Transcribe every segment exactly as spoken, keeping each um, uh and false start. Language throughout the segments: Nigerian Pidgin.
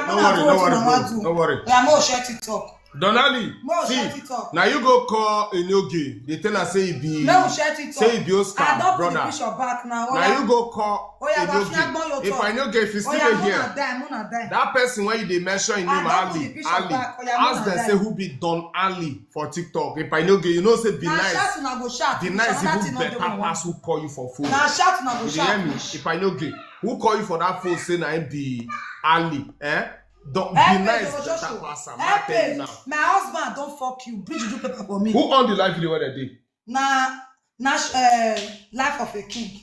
No worry, no worry, bro. No worry. Yeah, mo share TikTok. Donali, Mo see, share TikTok. Now you go call Enoge. They tell us say he be, No share TikTok. Say he be Oscar, I don't put the brother. Picture back now. Now you go call Oh, yeah, but Enoge. If I know if you still oh, yeah, dey here, die, Mona die. That person when you dey mention him name, Ali, Ali. Ask them say who be Don Ali for TikTok. If I know, you know say be nice. Shout, una go shout. Be nice. Even better pass who call you for phone. Now shout, una go shout. You hear me? If I know, who call you for that phone? Say na him be Ali. Eh? Don't be nice. Better pass am. I tell you now. My husband don't fuck you. Bridge do paper for me. Who on the live video where they dey? Na na uh, life of a king.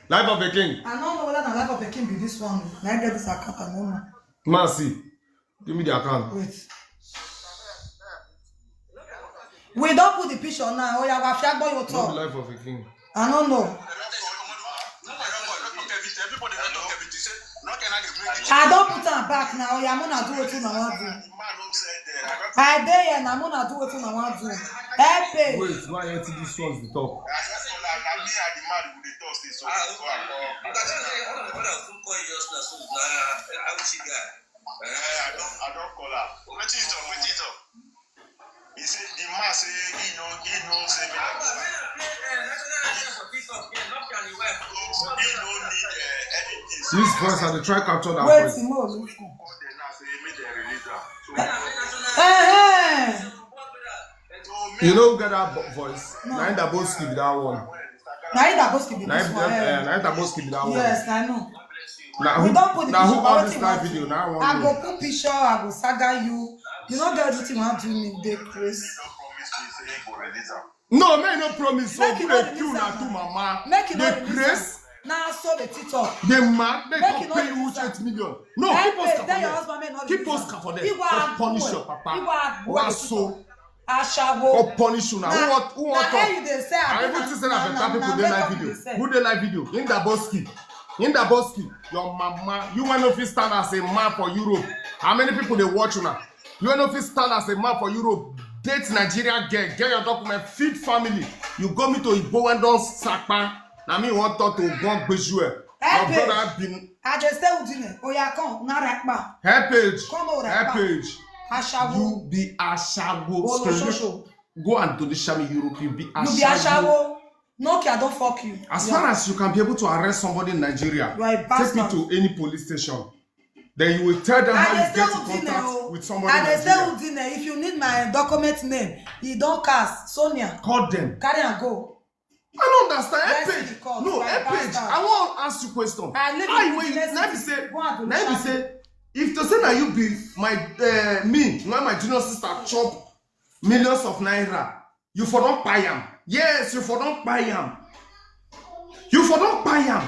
Life of a king. I don't know whether na life of a king be this one. Na I get this account, I don't know. Man, see, give me the account. Wait. We don't put the picture now. Oh yeah, we have to go your Not the talk. Life of a king. I don't know. I don't put am back now. Oh yeah, I'm gonna do wetin I want do. I dey here now. I'm gonna do wetin I want do. Help me. Wait, why you see these ones dey talk? He said the man say he no he no say me like that. He no need uh, anything. This voice, I dey try capture that Wait, voice. Mo, look. Call them now say make them release am. So Uh-huh. so me You know, get that bo- voice. Na him that both skip that one. Na him that both skip Na this him one. that, Eh. uh, na him that both skip that one. Yes, I know. Na We who, don't put the na who picture, on but this wetin live we video? do? Na I one. go put picture, I go saga you. You no get wetin you wan do me, dey craze. He don promise me say he go release am. No, man, no promise. So Make you who no dey release kill na am. Two mama. Make you no Dey release craze. Now so the TikTok. The man, make Make come you no pay you release am. Eight million. No, Help keep me Oscar tell your for husband make there. no Keep release Oscar am. for there. Iwa Go punish agbo. Your papa. Iwa agbo. Wa so. Ashawo. Go punish you now. Who want, who want Na talk? you dey say I abi even na- think say na- na better na- people na dey live makeup video. dey sell. Who dey live video? Indaboski. Indaboski. Your mama. You wey no fit stand as a man for Europe. How many people dey watch una? You wey no fit stand as a man for Europe. Date Nigeria girl. Get your document. Feed family. You go meet Oyibo wey don sapa. Na me wan talk to Ogbon Gbejuel. Your Epic. Brother been I dey stay with you. Oya come, na rakpa. Help page. Come on, Help rakpa. Page. Ashawo. You be ashawo. Olososho. Go and to the shami Europe. You be ashawo. You be ashawo. No care, I don't fuck you. As far as you can be able to arrest somebody in Nigeria, You are a take me bastard. To any police station. Then you will tell them I how dey you get stay to with Dine contact o. With somebody I in dey stay Nigeria. With Dine. If you need my document name, you don't cast Sonia. Call them. Carry and go. I don't understand. Let's Epic. see the call. No, You are a Epic. bastard. I want to ask you question. I live How in you when you business let me city. Say, Go and do let me the say, if to say now you be my uh, me, when my junior sister chop millions of naira, you for don't buy am. Yes, you for don't buy am. You for don't buy am.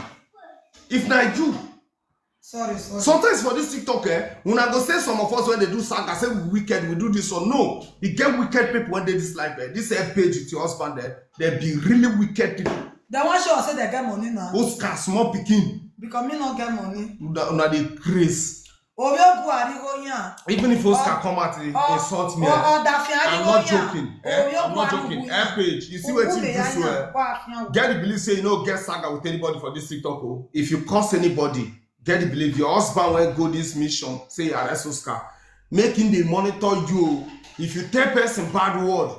If na you, Sorry, sorry. Sometimes for this TikTok, eh, when I go say some of us when they do saga, say we wicked, we do this or no. You get wicked people when they this life, eh. This eh, page with your husband, eh, they be really wicked people. They wan show us say they get money now. Oscar small pikin, Because me no get money. una una dey craze. Oyogu arigo yan. Even if Oscar Oh, come out, he Oh, insult me. oh, Eh. oh, Daffy I'm arigo not yan. Joking. Eh? I'm not Oyogu Joking. arigo yan. Eh, page, you see what you Ogun do le so. yan. Eh? Wa afiyan. Get the belief say you no get saga with anybody for this TikTok. Oh. If you curse anybody, get the belief your husband when go this mission, say you arrest Oscar. Make him dey monitor you. Oh. If you tell person bad word,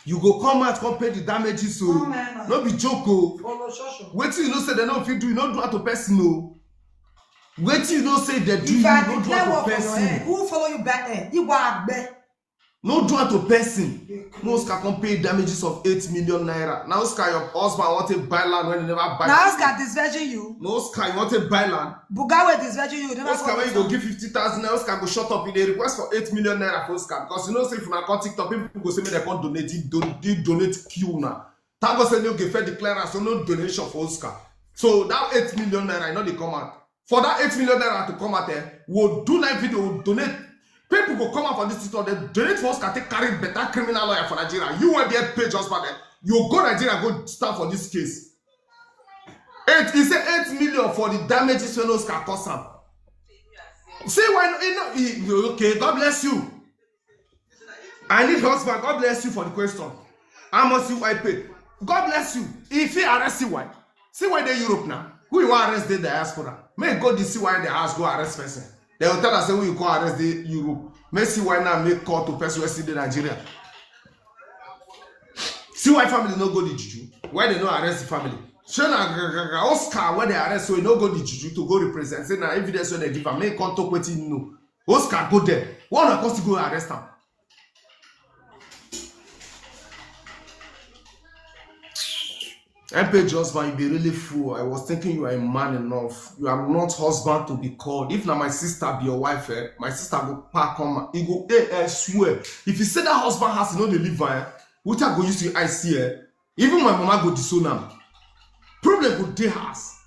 you go come out come pay the damages. So Oh, man. No be joke. Oh. Olososho. Wetin you know say they no fit do, you no do am to person. Oh. Wetin you know say they do, If you I no do declare am war to for your head, person. Who follow you back there? Iwa agbe. No do am to person. When Oscar come pay damages of eight million naira. Now Oscar, your husband want to buy land when you never buy. Now Oscar disvirgin you. No Oscar, you want to buy land. Bugawe disvirgin you. Never Oscar, go when you with go am. Give fifty thousand naira, Oscar go shut up in a request for eight million naira for Oscar because you know say if una come TikTok, people go say make dem come donate. He don he donate kill una. Thank God say no get fair declarance, so no donation for Oscar. So that eight million naira, you know they come out. For that eight million naira to come out, eh, we'll do live video, we'll donate. People go come out for this TikTok, they donate for Oscar, take carry better criminal lawyer for Nigeria. You want their page husband, eh? You go Nigeria, go stand for this case. Eight, he said eight million for the damages when Oscar cause am. Say why no, he no, he, okay, God bless you. I need husband. God bless you for the question. How much C Y pay? God bless you. If he arrest C Y, C Y dey Europe now. Who you want arrest the diaspora? May go the C Y the house go arrest person. They will tell us say we go arrest the Europe. May see why now make call to person wey still dey Nigeria. See why family no go the juju. Why they no arrest the family? Shey na gaga Oscar wey they arrest, so he no go the juju to go represent. Say na evidence wey they give am. Make he come talk wetin he know. Oscar go there. Why una come still go arrest am? M P G husband, you be really fool. I was thinking you are a man enough. You are not husband to be called. If na my sister be your wife, eh, my sister go pack on. He go, eh, I swear. If you say that husband has no deliver, eh, which I go use your eye see, eh, even my mama go disown am. Problem go dey house.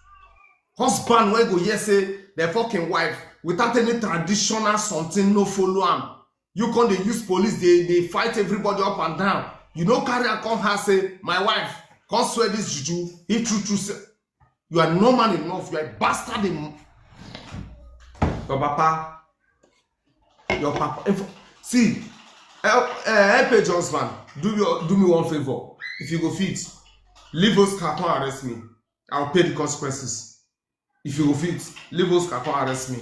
Husband wey go hear say the fucking wife without any traditional something no follow am. You come dey use police, they they fight everybody up and down. You no carry am come house say, my wife, come swear this juju. If true true say you are no man enough, you are a bastard. Em-, your papa, your papa. If, see, eh, eh, M P G husband, do me do me one favor. If you go fit, leave Oscar, come arrest me. I'll pay the consequences. If you go fit, leave Oscar, come arrest me.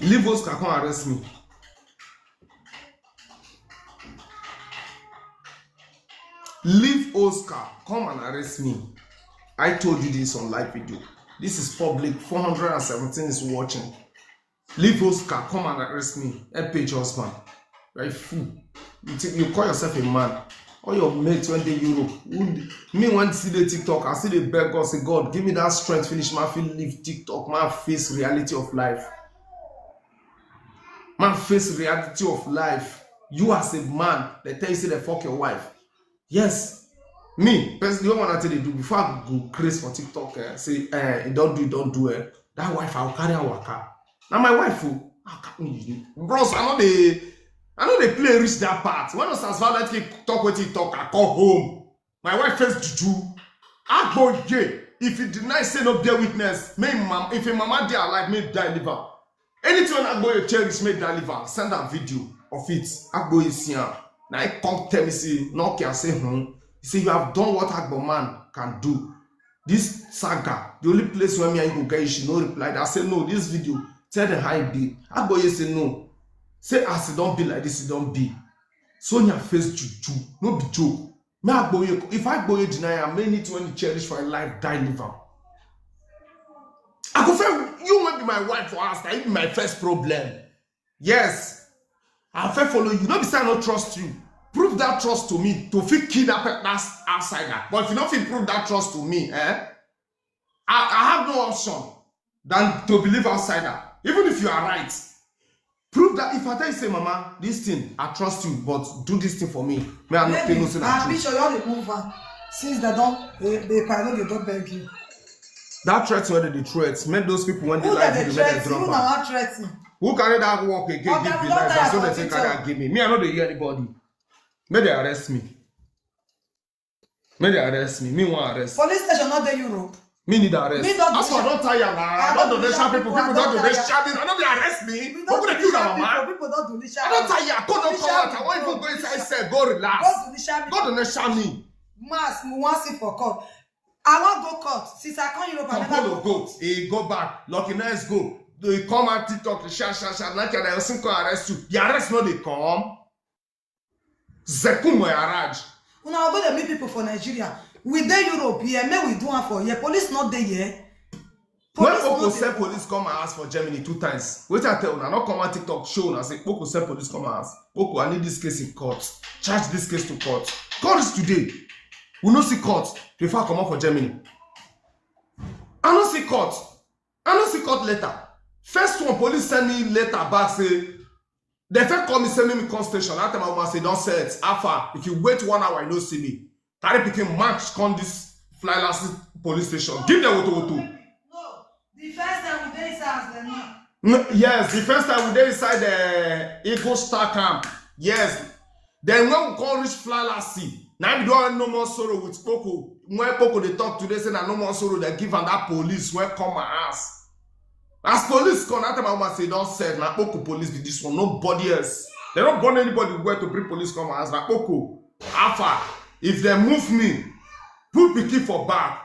Leave Oscar, come arrest me. Leave Oscar, come and arrest me. I told you this on live video. This is public. Four hundred and seventeen is watching. Leave Oscar, come and arrest me. M P G husband. You are a fool. You think you call yourself a man? All your mates wey dey Europe. Who, me wey still dey TikTok, I still dey beg God, say, God, give me that strength, finish, man fit leave TikTok, man face reality of life. Man face reality of life. You as a man, they tell you say they fuck your wife. Yes. Me, personally, what I tell they do before I go craze for TikTok, eh, say, eh, he don't do, he don't do, eh. That wife, I'll carry her waka. Now my wife, oh, I can't, bros, I know they, I know they play reach that part. When Osas Violet talk what he talk, I call home. My wife face juju. Agboye, if you deny, say no bear witness. May mom, if your mama dey alive, may die live am. Anything wey Agboye cherish, may die live am. Send am video of it. Agboye see am. Na he come tell me say, no care, say, hmm. He say, you have done what Agbo man can do. This saga, the only place where me and you go get issue, no reply. I say, no, this video, tell them how e be. Agboye say, no. Say, as e don be like this, e don be. Sonia face juju, no be joke. Me Agboye, if Agboye deny am, many things wey he cherish for him life, die live am. I go fail, you wey be my wife for house, na you be my first problem. Yes. I fit follow you. No be say I no trust you. Prove that trust to me to fit kill that pe-, that outsider. But if you no fit prove that trust to me, eh? I, I have no option than to believe outsider. Even if you are right, prove that. If I tell you say, mama, this thing, I trust you, but do this thing for me. Me, I no pay no say na true. Bishop, you dey move am. Since they don't, they, they can no dey don beg you. That threat wey they dey threat, make those people when they like you, make they drop am. Who carry that work again, give me life, so they take carry give me. Me, I no dey hear anybody. Make they arrest me. Make they arrest me. Me wan arrest. Police station not dey Europe. Me need arrest. Me don. As for don tire na. I don donation people. People don donation me. I no dey arrest me. People dey kill our mama. People don donation. I don tire. I come don come out. I wan even go inside cell, go relax. Go donation me. Mass, we wan see for court. I wan go court. Since I come Europe, I never go court. He go back. Lucky nice go. He come out TikTok, sha, sha, sha. Like, I soon come arrest you. The arrest no dey come. Zekum Moyaraj. Una go dey meet people for Nigeria. We dey Europe here. Make we do am for here. Police not dey here. When Poco send police come my house for Germany two times. Wait, I tell una, not come on TikTok show una say Poco send police come my house. Poco, I need this case in court. Charge this case to court. Court is today. We no see court before I come out for Germany. I no see court. I no see court letter. First one, police send me letter back say, they first call me, send me come station. That time I woman say, don't set. How far? If you wait one hour, you no see me. Carry pikin match come this Fly Lassie police station. Give them woto woto. No, the first time we dey inside as dem now. No, yes, the first time we dey inside the Eagle Star camp. Yes. Then when we come reach Fly Lassie, now we don't have no more sorrow with Poco. When Poco they talk today, say na no more sorrow, they give am that police when come my ass. As police come, that time I woman say, don't set, na Poco police be this one, nobody else. They don't burn anybody where to bring police come my house, na Poco. How far? If they move me, put pikin for back,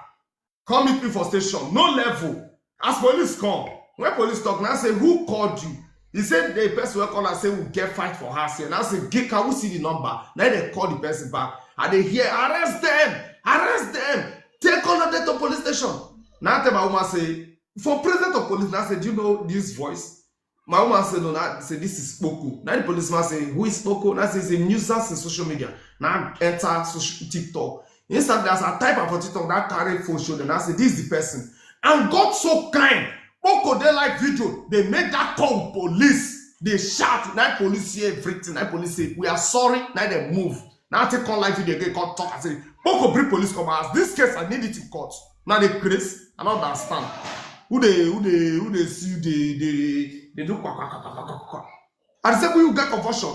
come meet me for station, no level. As police come, when police talk, now say, "Who called you?" He said the person wey call am say, "We get fight for house here." Now say, "Get, can we see the number?" Now they call the person back. And they hear, "Arrest them! Arrest them! Take all of them to police station." Now tell my woman say, for presence of police, now say, "Do you know this voice?" My woman said, "No, now say this is Kpoko." Now the policeman say, "Who is Kpoko?" Now say, "It's a nuisance in social media." Now enter social TikTok. Instantly, as I type am for TikTok, that carry phone show them. Now say, "This is the person." And God so kind, Kpoko dey live video. They make that call police. They shout. Now police hear everything. Now police say, "We are sorry." Now they move. Now take on live video again, come talk and say, "Kpoko bring police come house. This case, I need it in court." Now they craze. I don't understand. Who they, who they, who they see you, they, they, they do kwa, kwa, kwa, kwa, kwa, kwa, kwa. I say, "Will you get confusion?"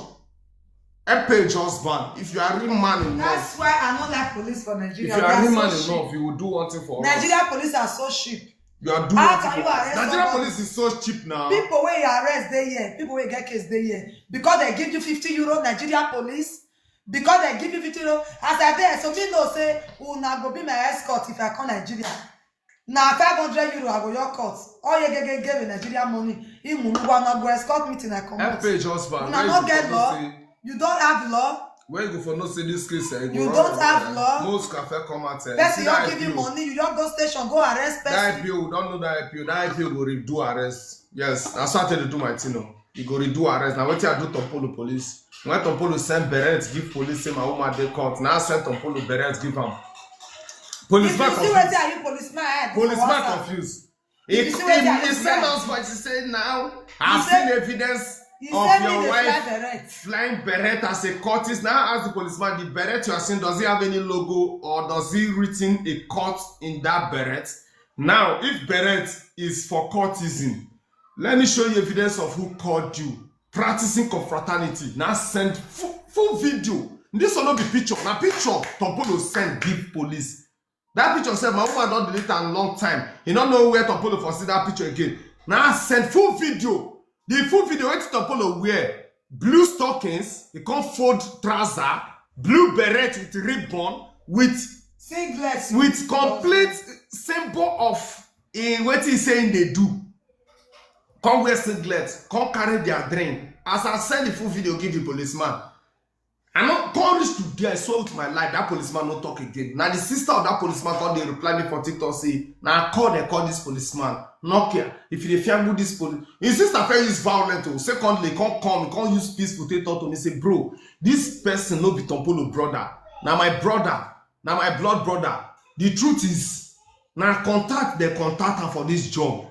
Help page husband. If you are a real man enough, That's why I don't like police for Nigeria. if you They are a are real so man cheap. enough, you will do one thing for us. Nigeria police are so cheap. You are doing How one thing can for you us. arrest Nigeria somebody? police is so cheap now. People wey you arrest dey here, people wey get case dey here. Because they give you fifty euro, Nigeria police. Because they give you fifty euro, as I dey, so me know say una go be my escort if I come Nigeria. Na five hundred euro I go your court. All you get, get, get with Nigeria money. Imunu go na go escort meeting I come Help out. page husband. Una Where no you get for know law. say You don't have law. Where you go for know say this case? Eh, go You run don't away, have eh. law. Most cafe come out. Eh. Person See don't that give you I P O. money. You don't go station, go arrest That person. I P O, we don't know that I P O. That I P O go redo arrest. Yes, that's what I tell you do my thing. Oh. You go redo arrest. Now what I do Tom Polo police? When Tom Polo send beret give police, say my woman dey court. Now send Tom Polo beret give him. Policeman If you see confused. wetin are you policeman? Eh, this Policeman WhatsApp. confused. He, If you see he, wetin are he you send doing? us voice. He say now He I've say- seen evidence He of send me your the wife fly beret. flying beret as a courtist. Now ask the policeman, the beret you are seeing, does it have any logo or does it written a court in that beret? Now, if beret is for courtism, let me show you evidence of who called you. Practicing confraternity. Now send full, full video. This one no be picture. Now picture Tom Polo send give police. That picture sef, my woman don delete am long time. He no know where Tom Polo for see that picture again. Now send full video. The full video, wetin Tom Polo wear? Blue stockings, he come fold trouser, blue beret with ribbon, with Singlet. with complete symbol of in wetin he say he dey do. Come wear singlet, come carry their drink. As I send the full video give the policeman, I no come reach today. I swear with my life, that policeman no talk again. Now the sister of that policeman come dey reply me for TikTok say, "Now I call, they call this policeman. Nokia, if you dey fear good this police." His sister fit use violence. Oh, secondly, come come, come use peace potato to me say, "Bro, this person no be Tom Polo brother. Now my brother, now my blood brother. The truth is, now contact the contact am for this job."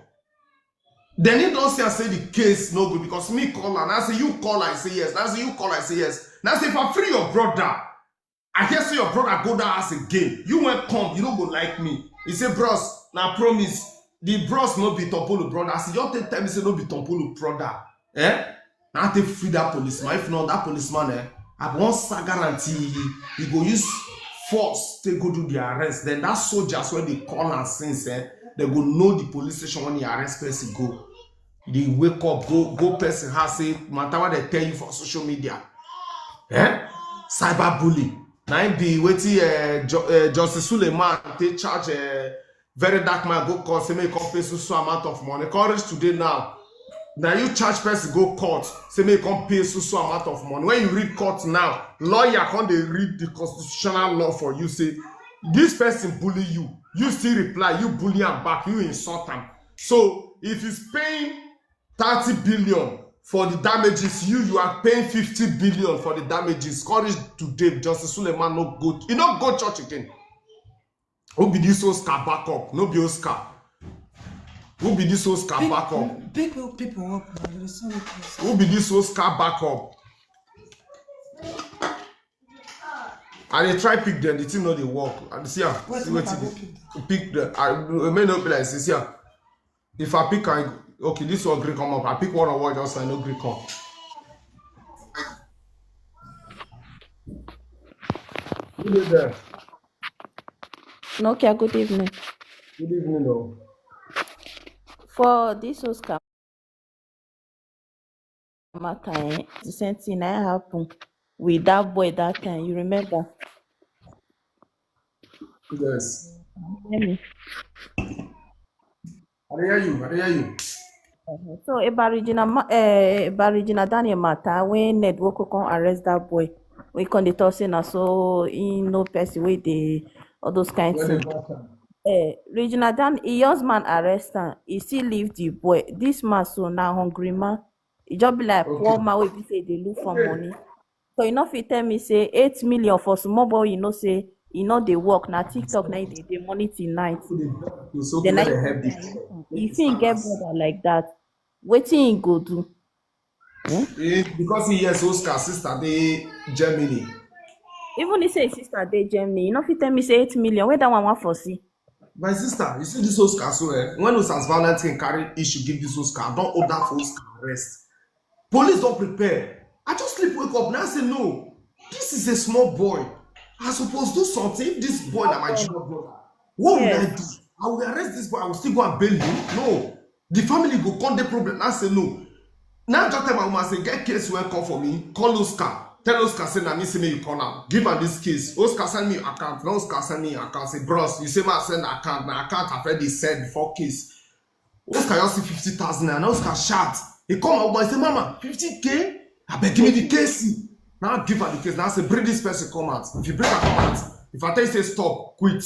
Then he don't say I say the case no good because me call and I say you call, I say yes. And I say you call, I say yes. And I say if I free your brother, I hear say your brother go that house again. You went come, you no go like me. He say, "Bros, now promise." The bros no be Tom Polo brother. As you just tell me say no be Tom Polo brother. Eh? Now they free that policeman. If not, that policeman, eh, I won't guarantee he, he go use force to go do the arrest. Then that soldiers when they call and since, eh, they go know the police station when the arrest person go. They wake up, go go person house say matter what they tell you for social media. Eh? Cyberbully. Now it be wetin uh, Ju- uh, Justice Suleiman take charge. Uh, very dark man go court say make he come pay so so amount of money. Come reach today now. Now you charge person go court say make he come pay so so amount of money. When you read court now, lawyer come dey read the constitutional law for you. Say this person bully you, you still reply, you bully am back, you insult am. So if he's paying thirty billion for the damages, you you are paying fifty billion for the damages. Come reach today, Justice Suleiman no go, he no go church again. Who be this Oscar backup? No be Oscar. Who be this Oscar backup? Big people up now. There is so many people. Who be this Oscar backup? I dey try pick them. The thing no dey work. I see am. Wait, see make I wetin go dey pick them. Pick them. I, I may not be like this. See am. If I pick, I okay. This one gree come up. I pick one on one. Just I no gree come. Who dey there? Nokia, good evening. Good evening, o. For this Oscar matter, eh, the same thing na happen with that boy that time. You remember? Yes. Hear me? I dey hear you. I dey hear you. So about Regina, Ma- eh, about Regina Daniel matter, when Ned Nwoko come arrest that boy, we come dey talk say na so he no person wey dey all those kind When things. they got am. Eh, Regina Dan, he husband arrest am. He still leave the boy. This man so na hungry man. He just be like poor Okay. man wey be say dey look for Okay. money. So you no fit tell me say eight million for small boy, you know say he no dey work. Na TikTok na he dey dey money till night. People dey drop to so The people night dey help this. if he get brother like that, wetin he go do? Eh? Eh, because he hears Oscar sister dey Germany. Even he say his sister dey Germany, you no fit tell me say eight million. Where that one wan for see? My sister, you see this Oscar so eh? When Oscar's Valentine carry issue give this Oscar, don't order for Oscar arrest. Police don't prepare. I just sleep wake up now say no. This is a small boy. I suppose do something. If this boy na my junior brother, what will I do? I will arrest this boy. I will still go and bail him. No. The family go come the problem. I say no. Now just tell my woman say get case wey come for me. Call Oscar. Tell Oscar say na me say make you call am. Give am this case. Oscar send me your account. Now Oscar send me your account. Say bros, you say ma send account. Na account I already send before case. Oscar just see fifty thousand and Oscar shout. He call my woman say mama fifty k. I beg give me the case. Now give her the case. Now say bring this person come out. If you bring her come out, if I tell you say stop, quit.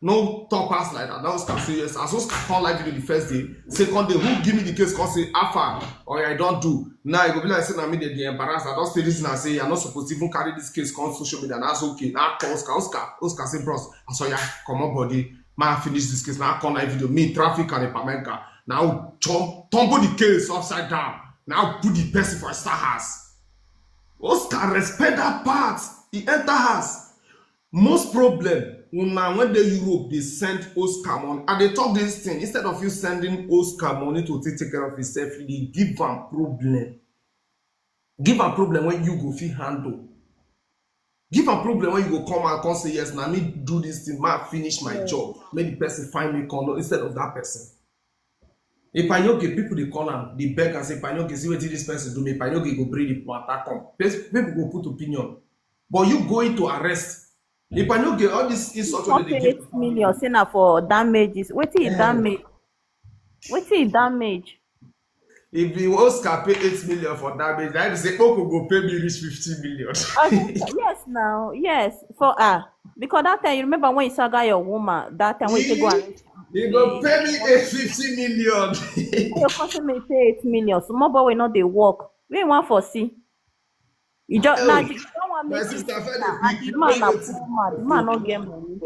No talk pass like that. Now Oscar say yes. As Oscar come live video the first day, second day, who give me the case? Come say Alpha or I don't do. Now I go be like say na me dey dey embarrassed. I don't say this and say I not supposed to even carry this case come social media. That's okay. Now call Oscar, Oscar, Oscar say bros, I saw ya come up body. Man finish this case. Now I come live video. Me traffic and a pamenka. Now jump tumble the case upside down. Now put the person for star house. Oscar respect that part. He enter house. Most problem una when dey Europe dey send Oscar money. I dey talk this thing, instead of you sending Oscar money to take take care of himself, you dey give am problem. Give am problem when you go fit handle. Give am problem when you go come out come say yes, na me do this thing, ma finish my job, make the person find me condo instead of that person. Ipanyoke, people dey call am, dey beg and say Ipanyoke, see wetin this person do me. Ipanyoke go bring the matter come. Pes- People go put opinion, but you going to arrest. Ipanyoke, all this insult Come wey they pay give. Eight million, say na for damages. Wetin he Eh, damage? Wetin he damage? If the Oscar pay eight million for damage, that is say Oko go pay me reach fifty million. Okay, yes, now, yes, for ah, because that time you remember when you saga your woman that time when you take go He, arrest he go pay me a fifty million. Your person may pay eight million. Small boy will not dey work. We want for see. You just now Oh, you don't want my make it sister, I find now. a And big the man na wetin poor man. The man not get money.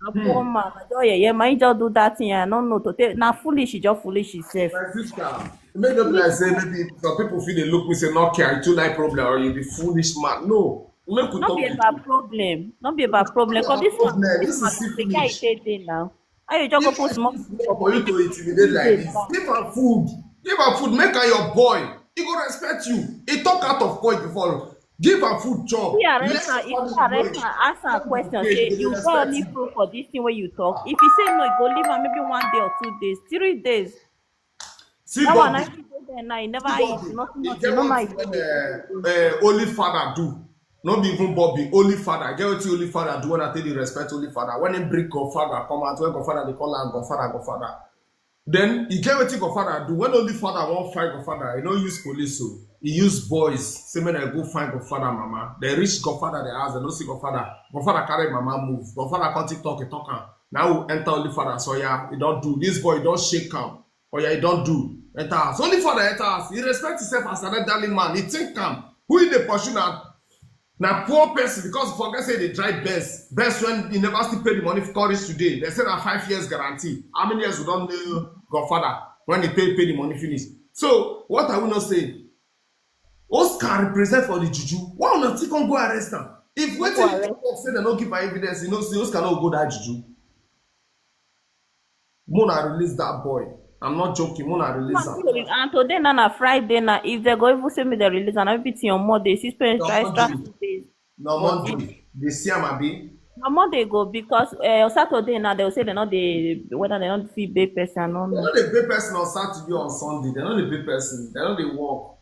Na poor Hmm. man. I just yeah, yeah, man, he just do that thing. I don't know to take. Now foolish, he just foolish himself. My sister, make no be like say maybe some people feel they look me say no care, I too like problem or you be foolish man. No, make we Not talk be the about truth. Problem. Not be about problem. Not be Cause about this one, problem. this This man, is still the guy foolish. stay there now. How you just go If put I small do pikin small for for you body? to intimidate like Yes, this, sir. give am food. Give am food. Make am your boy. He go respect you. He talk out of point before. Give am food, chop. If you arrest Let her, if all you this arrest boy her, ask her come question. to Say pay. He go you got respect any you. Proof for this thing where you talk? If he say no, he go leave her maybe one day or two days, three days. See That one I Bobby. Think go there now. He never See eat Bobby. nothing, He nothing. get No one mind. Thing when uh, uh, Holy Father do. Not be even Bobby. Holy Father. Get what Holy Father do when I tell you respect Holy Father. When he bring Godfather come out, when Godfather they call am Godfather, Godfather. Then he get what Godfather do. When Holy Father won't fight Godfather, he don't use police so. He use boys. Say men I go find Godfather mama. They reach Godfather the house. They don't see Godfather. Godfather carry mama move. Godfather come TikTok and talk am. Now we enter Holy Father. So yeah, he don't do this boy. He don't shake am. Oh yeah, he don't do. Enter house. Only Father enter house. He respect himself as an elderly man. He think am. Who he dey pursue na na poor person because forget say they drive best. Best when he never still pay the money for college today. They say na five years guarantee. How many years we don't know Godfather when he pay pay the money finish? So what are we not saying? Oscar represent for the juju. Why una still come go arrest am? If wetin he talk say dem no give am evidence, you know say Oscar no go that juju. Mona release that boy. I'm not joking. Mona release am. And today na na Friday na. If they go even say me they release and everything on Monday, six parents No, try extra Monday. Two days. No, But Monday. They see am abi. Na Monday go because uh, Saturday now they will say they not the whether they not feel big person. I don't They know. no dey pay person on Saturday or Sunday. They no dey pay person. They no dey work.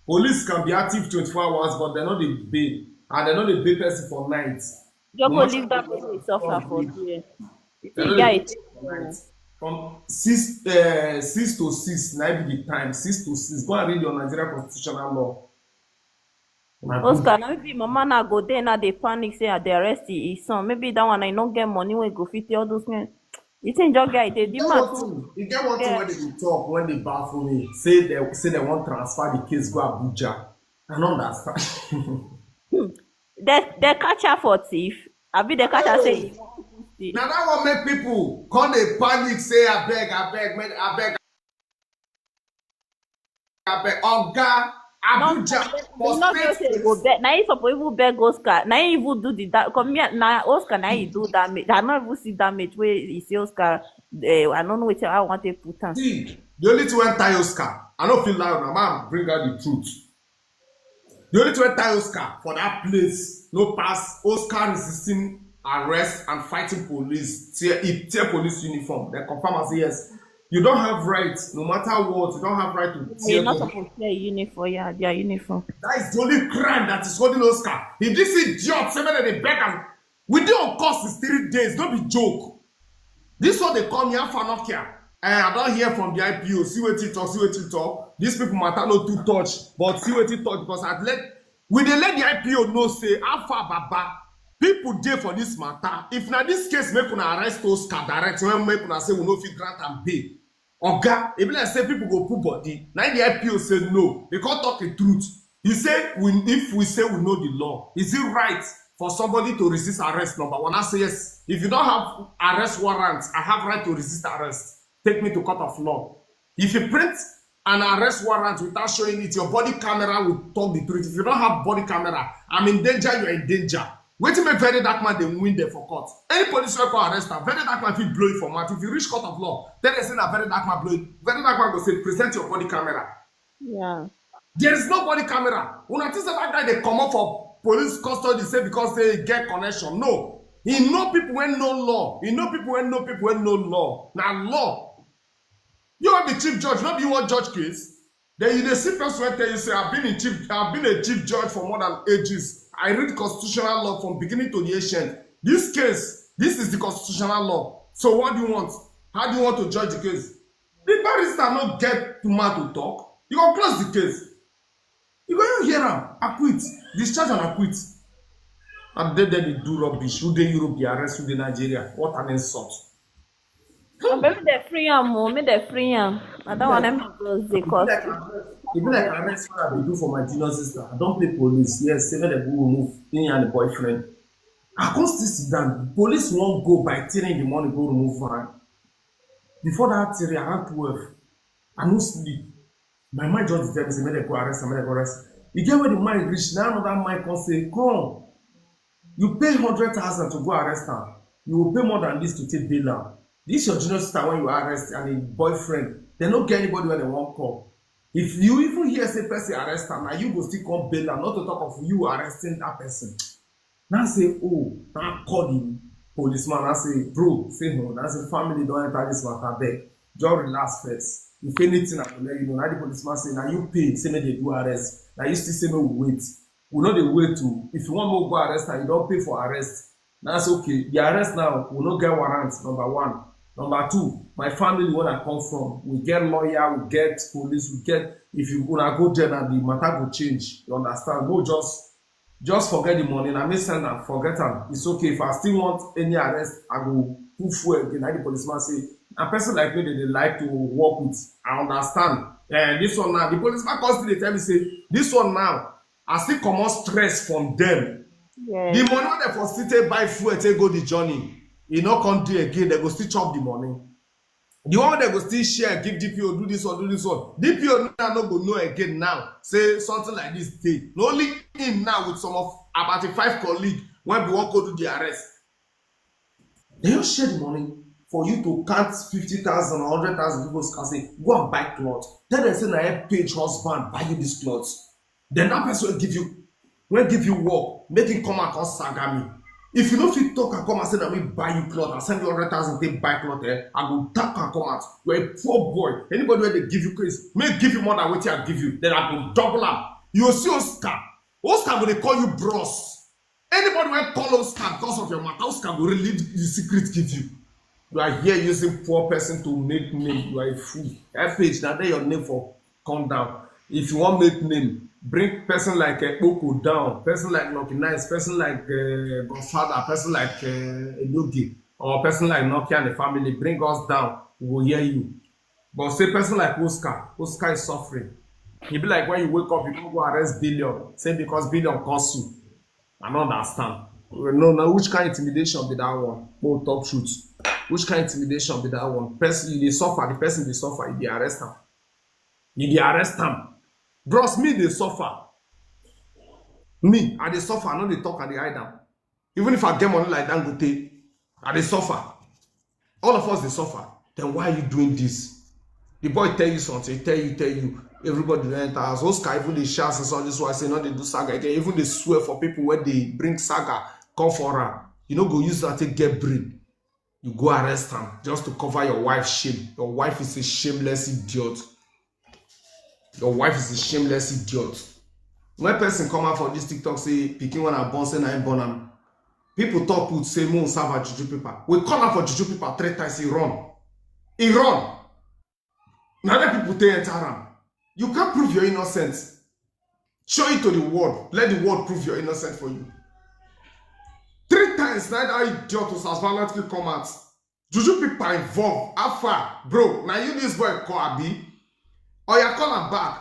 Police can be active twenty-four hours, but they no dey pay. And they no dey pay person for night. Just No go matter leave that what person suffer for Sunday. there. You They see, no guy, dey pay for night. From six, uh, six to six, na be the time, six to six. Go and read your Nigeria constitutional law. Oscar, now maybe mama now go there now they panic say, "Ah, they arrest his son." Maybe that one I don't get money when go fit all those men. You think your guy they demand? You get one thing when they talk, when they baffle me, say they say they want transfer the case go Abuja. I don't understand. They they catch her for thief. I be they catch her say. Now that one make people come they panic, say, "I beg, I beg, man, I beg." Abeg, Oga, Abuja must pay police. Na him suppose even beg Oscar. Na him even do the da- come here na Oscar na him do damage. I no even see damage wey he say Oscar. Uh, I no know wetin I want to put am. See, the only thing wey tie Oscar, I no fit lie una, man, bring out the truth. The only thing wey tie Oscar for that place no pass Oscar resisting arrest and fighting police. Tear, he tear police uniform. They confirm and say yes. You don't have rights, no matter what. You don't have right to tear. You're not supposed to tear uniform. Yeah, their uniform. That is the only crime that is holding Oscar. If this idiot say make dem dey beg am, we dey on course is three days. No be joke. This one dey come here for Nokia. Eh, I don hear from the I P O. See wetin talk. See wetin talk. These people matter no too touch, but see wetin talk because I let we dey let the I P O know say how far baba people dey for this matter. If na this case make una arrest Oscar direct when make una say we no fit grant am bail. Oga, e be like say people go put body. Na the I P O say no. They can't talk the truth. He say we if we say we know the law, is it right for somebody to resist arrest? Number one, I say yes. If you don't have arrest warrant, I have right to resist arrest. Take me to court of law. If you print an arrest warrant without showing it, your body camera will talk the truth. If you don't have body camera, I'm in danger, you're in danger. Wetin make very dark man dey win there for court? Any police wey come arrest am, very dark man fit blow you for mouth. If you reach court of law, tell them say na very dark man blow you. Very dark man go say present your body camera. Yeah. There is no body camera. Una think say that guy dey comot for police custody say because say he get connection. No. He know people wey know law. He know people wey know people wey know law. Na law. You are the chief judge, not you want judge case. Then you dey see person wey tell you say I've been in chief, I've been a chief judge for more than ages. I read constitutional law from beginning to the ancient. This case, this is the constitutional law. So what do you want? How do you want to judge the case? The barrister no get to mouth to talk. You go close the case. You go hear am, acquit, discharge and acquit. And then they dey do rubbish. Who dey Europe, they arrest, who dey Nigeria. What an insult. Abeg, make dem free am o, make dem free am. I don't want them to close the court. E be like arrest wey I bin do for my junior sister. I don pay police, yes, say make dem go remove him and the boyfriend. I come still sit down. Police wan go by three in the morning go remove am. Before that three, around twelve, I no sleep. My mind just dey tell me say make dem go arrest am, make dem go arrest am. E get where the mind reach, na another mind come say, "Come, you pay hundred thousand to go arrest am. You will pay more than this to take bail am. This your junior sister wey you arrest and im boyfriend, dem no get anybody wey dem wan call. If you even hear say person arrest am, na you go still come bail am, not to talk of you arresting that person." Now say, "Oh," now call the policeman. Now say, "Bro," say, "No." Now say, "Family don enter this matter, beg. Just relax first. If anything, I go let you know." Now the policeman say, "Now you pay, say make dem do arrest. Now you still say make we wait. We no dey wait o. If you want make we go arrest am, you don pay for arrest." Now say, "Okay, the arrest now, we no get warrant, number one. Number two, my family wey I come from, we get lawyer, we get police, we get, if you una go there, na the matter go change. You understand? No, just just forget the money. Na me send am, forget am. It's okay. If I still want any arrest, I go put fuel again." Na the policeman say, "A person like me, they, they like to work with. I understand." And this one now, the policeman come still dey tell me say, "This one now, I still comot stress from them. Yes. The money wey dem for still take buy fuel, take go the journey, e no come do again. They go still chop the money. The one wey dem go still share, give D P O, do this one, do this one. D P O now no go know again now. Say something like this dey. Na only him now with some of about a five colleague wey be wan go do the arrest. They just share the money for you to count fifty thousand or hundred thousand people and say, "Go and buy cloth." Tell them say na your page husband buy you this cloth. Then that person will give you, will give you work, make him come and come saga me. If you no fit talk and come and say na me buy you cloth, I send you hundred thousand take buy cloth, eh? I go talk and come out. You're a poor boy. Anybody wey dey give you case, make give you more than wetin I give you. Then I go double am. You go see Oscar. Oscar go dey call you bros. Anybody wey call Oscar because of your matter, Oscar go reveal the secret give you. You are here using poor person to make name. You are a fool. F H, na there your name for come down. If you wan make name, bring person like Ekpoko down, person like Lucky Nice, person like uh, Godfather, person like uh, Edoge, or person like Nokia and the family. Bring us down. We will hear you. But say person like Oscar, Oscar is suffering. E be like when you wake up, you don go arrest Billion. Say because Billion curse you. I no understand. No, no, which kind intimidation be that one? Mo talk truth. Which kind intimidation be that one? Person you dey suffer, the person dey suffer, you dey arrest am. You dey arrest am. Bros, me dey suffer. Me, I dey suffer, I no dey talk, I dey hide am. Even if I get money like Dangote, I dey suffer. All of us dey suffer. Then why are you doing this? The boy tell you something, tell you, tell you. Everybody don enter house. Oscar even dey shout since all this while say no dey do saga again. Even dey swear for people wey dey bring saga come for am. You no go use that take get brain. You go arrest am just to cover your wife shame. Your wife is a shameless idiot. Your wife is a shameless idiot. When person come out for this TikTok say pikin wey I born, say na him born am, people talk put say mo serve am juju paper. We call am for juju paper three times, he run. He run. Na there people take enter am. You can't prove your innocence. Show it to the world. Let the world prove your innocence for you. Three times na that idiot Osas Valentine come out. Juju people involved. How far? Bro, na you this boy call, abi? Oya, call am back.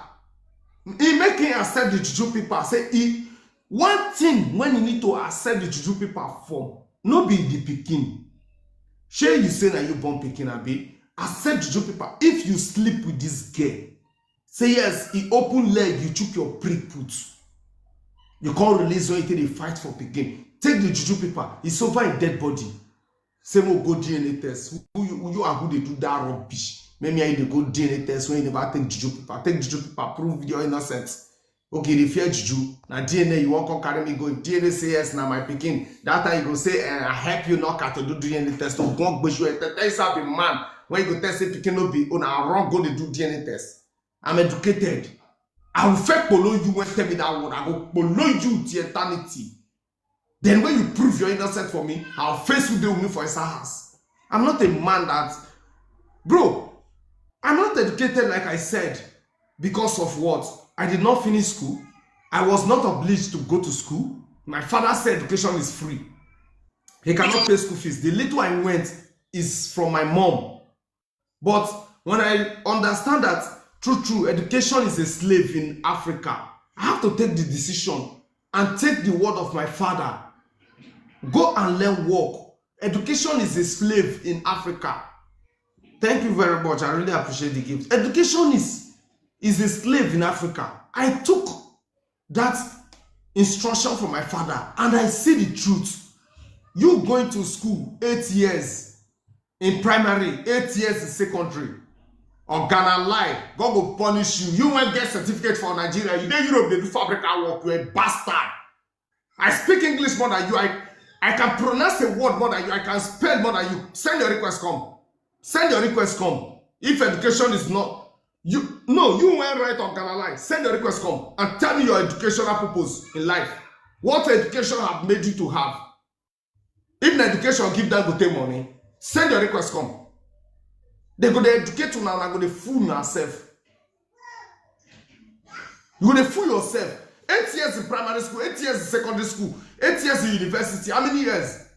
He make him accept the juju people. Say he, one thing when you need to accept the juju people for, no be the pikin. Shey you say na you born pikin, abi? Accept juju people. If you sleep with this girl, say yes, he open leg, you chook your prick put. You can't release when you take dey fight for pikin. Take the juju paper, it's over a dead body. Say mo go D N A test. Who you, who you and who dey do that rubbish? Make me and you dey go D N A test when you never take juju paper. Take juju paper, prove your innocence. Okay, you dey fear juju. Na D N A you wan come carry me go. If D N A say yes, na my pikin. That time you go say, eh, I help you knock out to do D N A test. To go gbeju e test. Tell you say I be man. When you go test say pikin no be, una run go dey do D N A test. I'm educated. I will first kpolo you when tell me that word. I go kpolo you till eternity. Then when you prove your innocence for me, I'll face you dey with me for inside house. I'm not a man that, bro, I'm not educated like I said. Because of what? I did not finish school. I was not obliged to go to school. My father said education is free. He cannot pay school fees. The little I went is from my mom. But when I understand that true, true, education is a slave in Africa, I have to take the decision and take the word of my father. Go and learn work. Education is a slave in Africa. Thank you very much. I really appreciate the gift. Education is is a slave in Africa. I took that instruction from my father and I see the truth. You going to school eight years in primary, eight years in secondary. Oga na lie, God go punish you. You wan get certificate for Nigeria, you dey Europe dey do fabrical work, you a bastard. I speak English more than you. I, I can pronounce a word more than you. I can spell more than you. Send your request come. Send your request come. If education is not, you, no, you wan write Oga na lie. Send your request come and tell me your educational purpose in life. What education have made you to have? If na education give Dangote money, send your request come. They go dey educate una, una go dey fool una sef. You go dey fool yourself. Eight years in primary school, eight years in secondary school, eight years in university. How many years?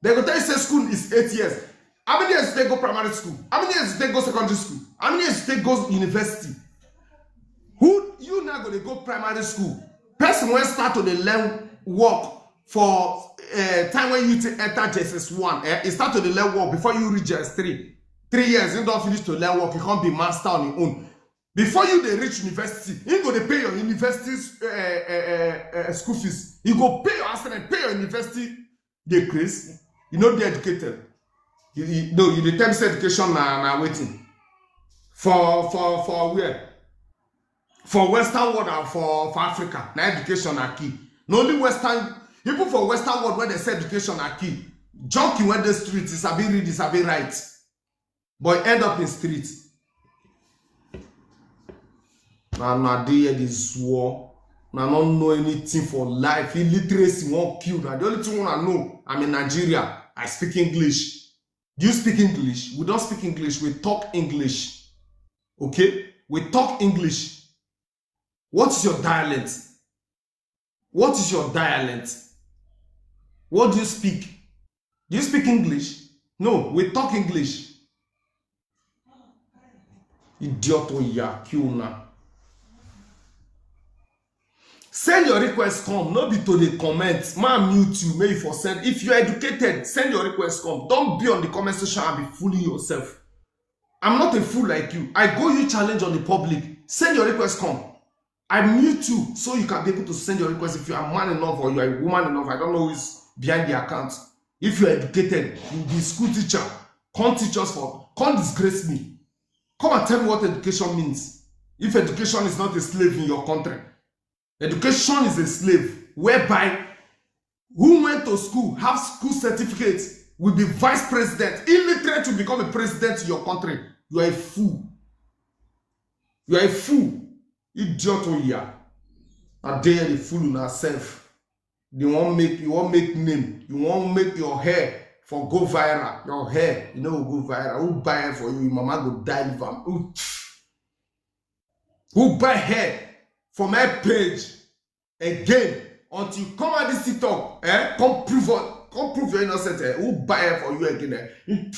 They go tell you say school is eight years. How many years you take go primary school? How many years you take go secondary school? How many years you take go university? Who you now go dey go primary school? Person wey start to dey learn work for uh, time when you take enter J S S one, eh, e start to dey learn work before you reach J S S three. Three years, he don finish to learn work, he come be master on his own. Before you dey reach university, he go dey pay your university uh, uh, uh, uh, school fees. He go pay your asset, pay your university dey craze. You no dey educated. You, you, no, you dey tell me say education na na wetin? For for for where? For Western world and for for Africa, na education na key. Na only Western, even for Western world wey dey say education na key, junkie wey dey street, he sabi read, he sabi write, but end up in street. Na na dey here dey swore. Na no know anything for life. Illiteracy wan kill. Na the only thing una know. I'm in Nigeria. I speak English. Do you speak English? We don't speak English. We talk English. Okay? We talk English. What is your dialect? What is your dialect? What do you speak? Do you speak English? No, we talk English. Idiot oya, kill una. Send your request come, no be to dey comment. Man mute you, make you for send. If you are educated, send your request come. Don't be on the comment section and be fooling yourself. I'm not a fool like you. I go you challenge on the public. Send your request come. I mute you so you can be able to send your request if you are man enough or you are a woman enough. I don't know who is behind the account. If you are educated, you be school teacher. Come teach us for, come disgrace me. Come and tell me what education means. If education is not a slave in your country, education is a slave whereby who went to school, have school certificate, will be vice president. Illiterate will become a president in your country. You are a fool. You are a fool. Idiot oya. I dare you fool una self. They won't make, you won't make name. You won't make your hair for go viral. Your hair, you know, go viral. Who buy it for you? Your mama go die with am. Who, who buy hair for my page again until you come out this TikTok? Eh? Come prove what? Come prove your innocence. Eh? Who buy it for you again? Eh?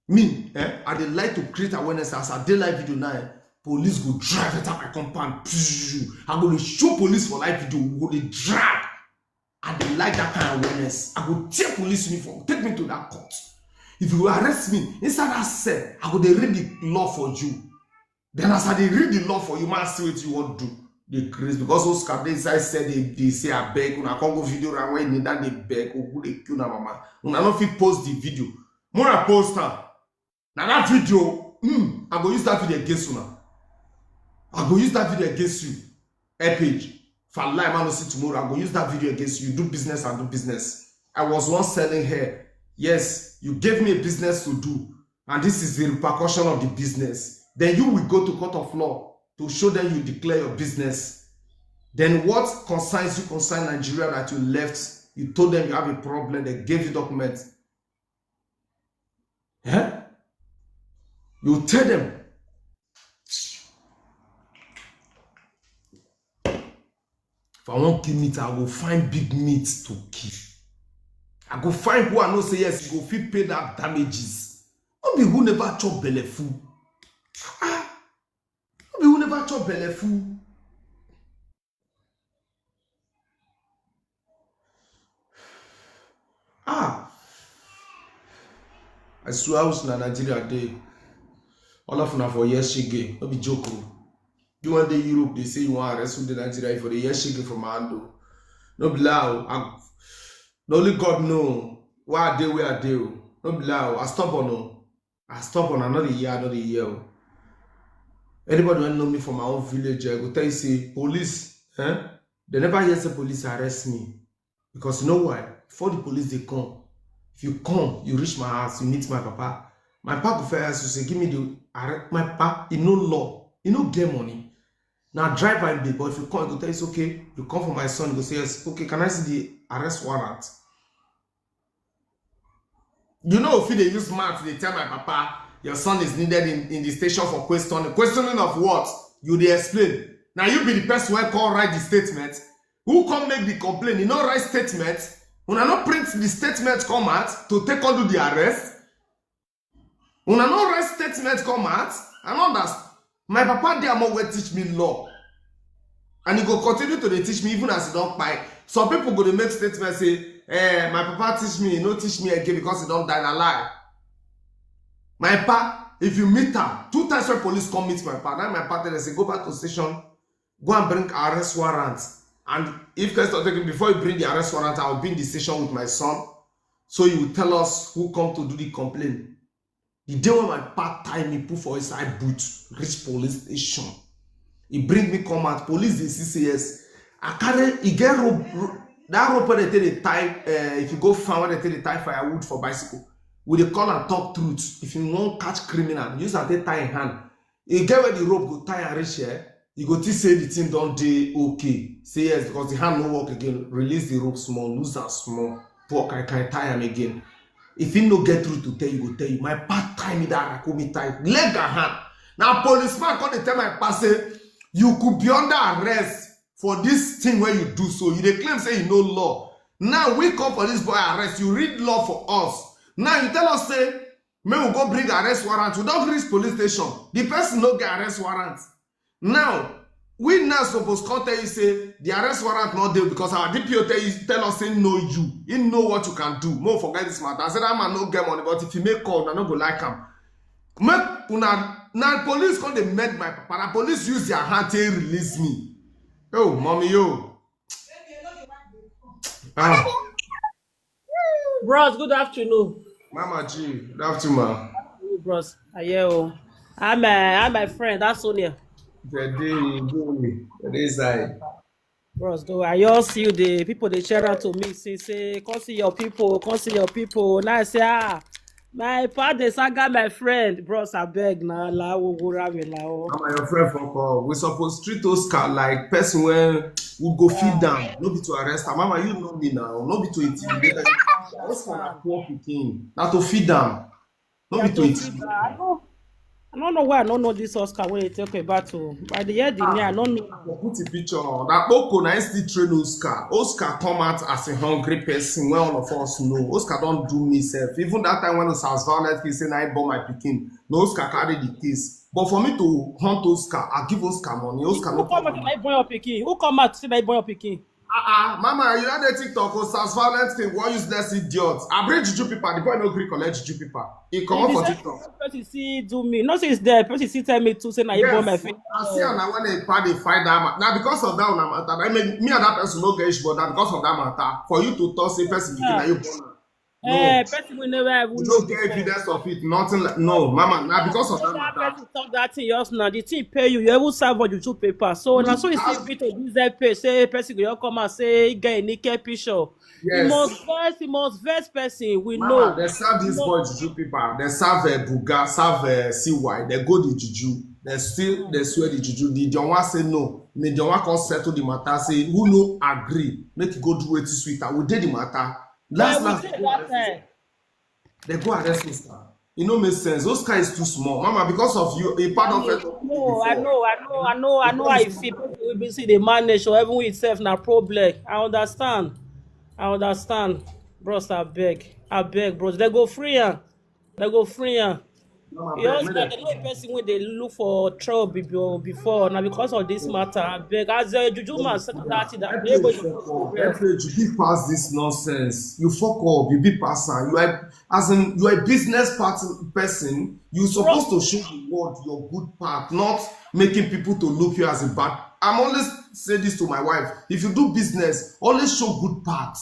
Me, eh? I dey like to create awareness as I dey live video now. Eh? Police go drive enter my compound. Pshh. I go dey show police for live video. We go dey drag. I dey like that kind of awareness. I go tear police uniform, take me to that court. If you arrest me inside that cell, I go dey read the law for you. Then as I dey read the law for you, man, see what you want do. Dey craze because those scam dey inside cell, they, they say, "I beg, una come go video round when they dey beg, Ogu dey kill na mama." Una no fit post the video. More I post am. Now that video, mm, I go use that video against you now. I go use that video against you. Epic. If I lie, man, no see tomorrow. I go use that video against you. Do business and do business. I was once selling hair. Yes, you gave me a business to do, and this is the repercussion of the business. Then you will go to court of law to show them you declare your business. Then what concerns you concern Nigeria that you left? You told them you have a problem. They gave you documents. Eh? You tell them. If I wan kill meat, I go find big meat to kill. I go find who I know say yes, you go fit pay that damages. No be who never chop belle full. Ah, no be who never chop belle full. Ah, I swear, house na Nigeria dey. All of una for yes shege, no be joke o. You wan dey Europe, they say you wan arrest who dey Nigeria, you for the yes shege from Ando. No be lie o. I, na only God know why I dey where I dey o. No be lie o. I stubborn o. I stubborn. I no dey hear, I no dey hear o. Anybody wey know me from my own village, I go tell you say police, eh? They never hear say police arrest me. Because you know why? Before the police dey come, if you come, you reach my house, you meet my papa. My papa go first ask you say, "Give me the arre-," my papa, he no law, he no get money. Now driver him dey, but if you come, he go tell you, "It's okay. You come for my son." He go say, "Yes, okay. Can I see the arrest warrant?" You know, if they use mouth, they tell my papa, "Your son is needed in, in the station for questioning." Questioning of what? You dey explain. Now you be the person wey come write the statement. Who come make the complaint? You no write statement. Una no print the statement come out to take on do the arrest. Una no write statement come out. I no understand. My papa dey among wey teach me law. And he go continue to dey teach me even as he don kpai. Some people go dey make statement say, "Eh, my papa teach me, he no teach me again because he don die." Na lie. My papa, if you meet am, two times when police come meet my papa, now my papa tell them say, "Go back to station, go and bring arrest warrant." And if question take him, "Before you bring the arrest warrant, I'll be in the station with my son. So you will tell us who come to do the complaint." The day when my papa tie me, put for inside boot, reach police station. He bring me come out. Police dey see say yes. I carry, he get rope, ro-, that rope wey they take dey tie, eh, if you go farm, wey they take dey tie firewood for bicycle. We dey call am talk truth. If you wan catch criminal, use am take tie him hand. He get where the rope go tie am reach here. You go think say the thing don dey okay. Say yes, because the hand no work again. Release the rope small, loose am small. Pour kai kai, tie am again. If he no get through to tell you, go tell you. My pa tie me that Rakumi tie, leg and hand. Now policeman come dey tell my pa say, "You could be under arrest for this thing wey you do so. You dey claim say you know law. Now we come for this boy arrest. You read law for us. Now you tell us say, make we go bring arrest warrant. We don reach police station. The person no get arrest warrant." Now, we now suppose come tell you say the arrest warrant no dey because our D P O tell you, tell us say no you. He know what you can do. Make we forget this matter. I say that man no get money, but if he make call, una no go like am. Make una, na police come dey mend my papa. Na police use their hand take release me. Oh, mommy, yo. Ah, Bros, good afternoon. Mama G, good afternoon, ma. Bros, aye o. How my, how my friend, that's Sonia. The day, the day, the day side. Bros, though, I all see you, the people they share out to me, say, say, "Come see your people, come see your people." Now I say, "Ah, my pa dey saga my friend." Bros, I beg now, la wo go ram me la o. Mama, your friend for call. We suppose treat Oscar like person wey we go feed down, no be to arrest am. Mama, you know me now, no be to intimidate am. Oscar na poor pikin, na to feed am, no be to intimidate. I don't, I don't know why I don't know this Oscar when they talk about to. By the year the year, I don't know. For put a picture, that Boko na still train Oscar. Oscar come out as a hungry person when all of us know. Oscar don't do me self. Even that time when Osas violent, he say, "Na I born my pikin." No, Oscar carry the case. But for me to hunt Oscar, I give Oscar money. Oscar Who no come come out say na born your pikin? Who come out say na born your pikin? Ah, ah, mama, you know the TikTok, Osas violent thing, one useless idiot. I bring juju people, the boy no gree collect juju people. He come The for same TikTok. Person see do me. No say it's there. Person see tell me to say na you born my Yes, face. I see am na when they pa dey fight that matter. Now because of that una matter, I mean, me and that person no get issue, but now because of that matter, for you to talk say person pikin na you born am. Eh, person we never even You no know get before. Evidence of it, nothing like, no, mama. Now because of that That matter, person talk that thing just now. The thing pay you. You even serve what you should pay pass. So now so you see people do that pay. Say person go just come and say he get a naked picture. He yes. Must vex. He must vex person. We Mama, know. They serve this No. Boy juju people. They serve uh, Buga, serve uh, C Y. They go the juju. They still they swear the juju. The John Wa say no. The John Wa come settle the matter. Say who no agree, make it go do it sweet. I will do the matter. Last Yeah, we last, did that time. They go arrest Oscar. It no make sense. Oscar is too small, mama. Because of you, a part of it. No, I know, I know, I know, I know how you feel. People will be see the manage or even itself na problem. I understand. I understand. Bros, I beg. I beg, bros. They go free her. They go free her. Mama, You beg, also make like them- the only person when they look for trouble be- before. Now because of this matter, I beg. As a juju man, settle that thing that Let they me go fuck up. Let me, you be past this nonsense. You fuck up. You be past am. You are as in you are a business part person. You supposed to show the world your good part, not making people to look you as a bad. I'm always say this to my wife. If you do business, always show good part.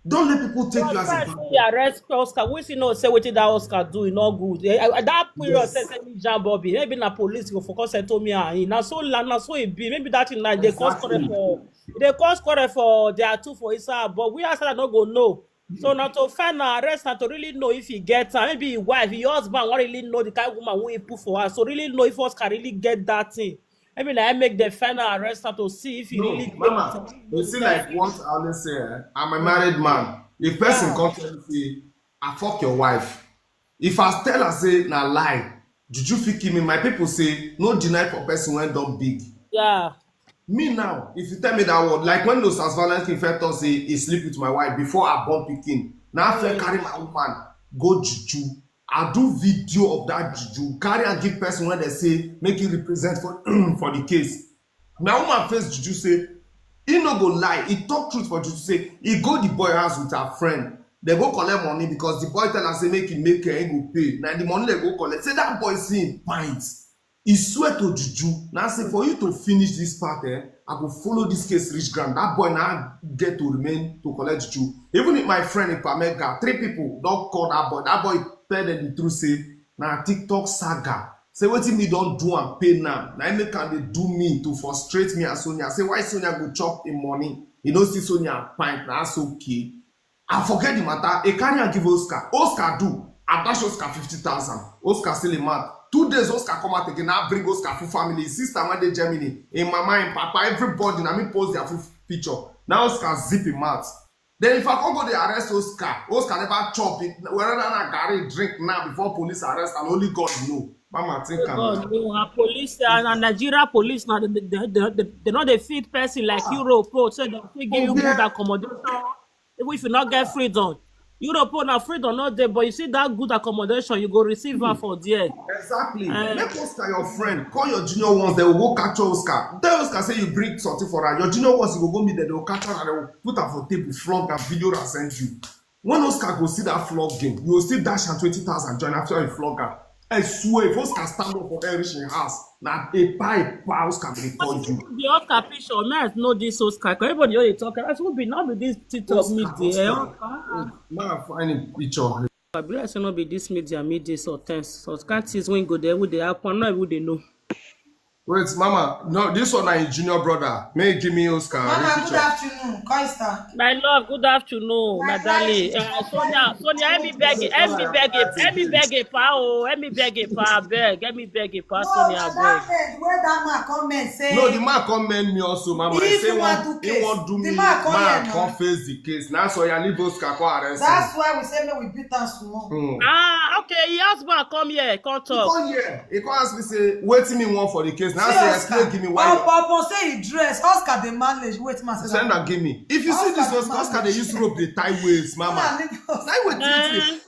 Don't let people take you as a bad. We arrest Oscar. We see no say wetin that Oscar do, e no good. Eh, eh, that period Yes. Say say me jam Bobby. Maybe na police go focus and told me ah, na so la na so e be. Maybe that thing like they cause quarrel Exactly. For they cause quarrel for their two for inside, but we outside no go know. So na to find and arrest and to really know if he get her, maybe his wife, his husband wan really know the kind woman wey he put for her. So really know if Oscar really get that thing. Maybe na I make the final arrest and to see if he No, really get mama, her. You see, like what I always say, eh, I'm a married man. If person Yeah. Come tell me say, "I fuck your wife," if I tell her say na lie, juju fit kill me. My people say no deny for person when don big. Yeah. Me now, if you tell me that word, like when those as violent thing first talk say he sleep with my wife before I born pikin, now I first carry my woman go juju. I do video of that juju, carry and give person when they say make it represent for for the case. My woman face juju say he no go lie. He talk truth for juju say he go the boy house with her friend. They go collect money because the boy tell her say make he make her, he go pay. Now the money they go collect. Say that boy see him pint. He swear to juju. Now say for you to finish this part, eh, I go follow this case reach ground. That boy now get to remain to collect juju. Even if my friend in Pamega, three people don't call that boy. That boy tell them the truth say na TikTok saga. Say wetin me don do and pay now. Now he make am dey do me to frustrate me and Sonia. Say why Sonia go chop him money? You know see Sonia pint, na so okay. I forget the matter. He carry and give Oscar. Oscar do. I dash Oscar fifty thousand. Oscar still a man. Two days, Oscar come out again. I bring Oscar full family. His sister went to Germany. In mama and papa, everybody. Now me post their full picture. Now Oscar zip him mouth. Then if I come go dey arrest Oscar, Oscar never chop it. Whether na garri drink now before police arrest and only God know. Mama think am. God know, her police and, and Nigeria police now, they, they, they, they, they no dey feed person like Europe, oh, so they fit give you good accommodation. Even if you not get freedom, Europe, oh, na freedom not there, but you see that good accommodation, you go receive her for there. Exactly. Make Oscar your friend. Call your junior ones. They will go capture Oscar. Tell Oscar say you bring something for her. Your junior ones, you go go meet them. They will capture her. They will put her for table, flog her, video and send you. When Oscar go see that flog game, you will still dash am twenty thousand join after you flog am. I swear, if Oscar stand up for there reach him house, na a pa a pa Oscar go dey call you. The Oscar picture, man, know this Oscar. Everybody only talk. That's who be not be this TikTok media. Man, find him picture. I be like say no be this media media so tense. So can't see when go there, who they happen, not who they know. Wait, Mama, no, this one na him junior brother. May he give me Oscar. Mama, good afternoon. Coista. My love, good afternoon, my darling. Uh, Sonia, Sonia, let me beg it, let me beg it, let me beg it, pa, oh, let me beg it, pa, beg, let me beg it, pa, Sonia, beg. Where that man come and say? No, the man come mend me also, Mama. He say he wan do me. Man come face the case. Now so you leave Oscar come arrest. That's why we say make we beat am small. Ah, okay. He ask man come here, come talk. He come here. He come ask me say wetin me want for the case. Now say explain give me why. Papa say he dress. Oscar dey manage. Wait, man. Send am give me. If you see this Oscar, Oscar dey use rope dey tie waist, Mama. Na wetin you think?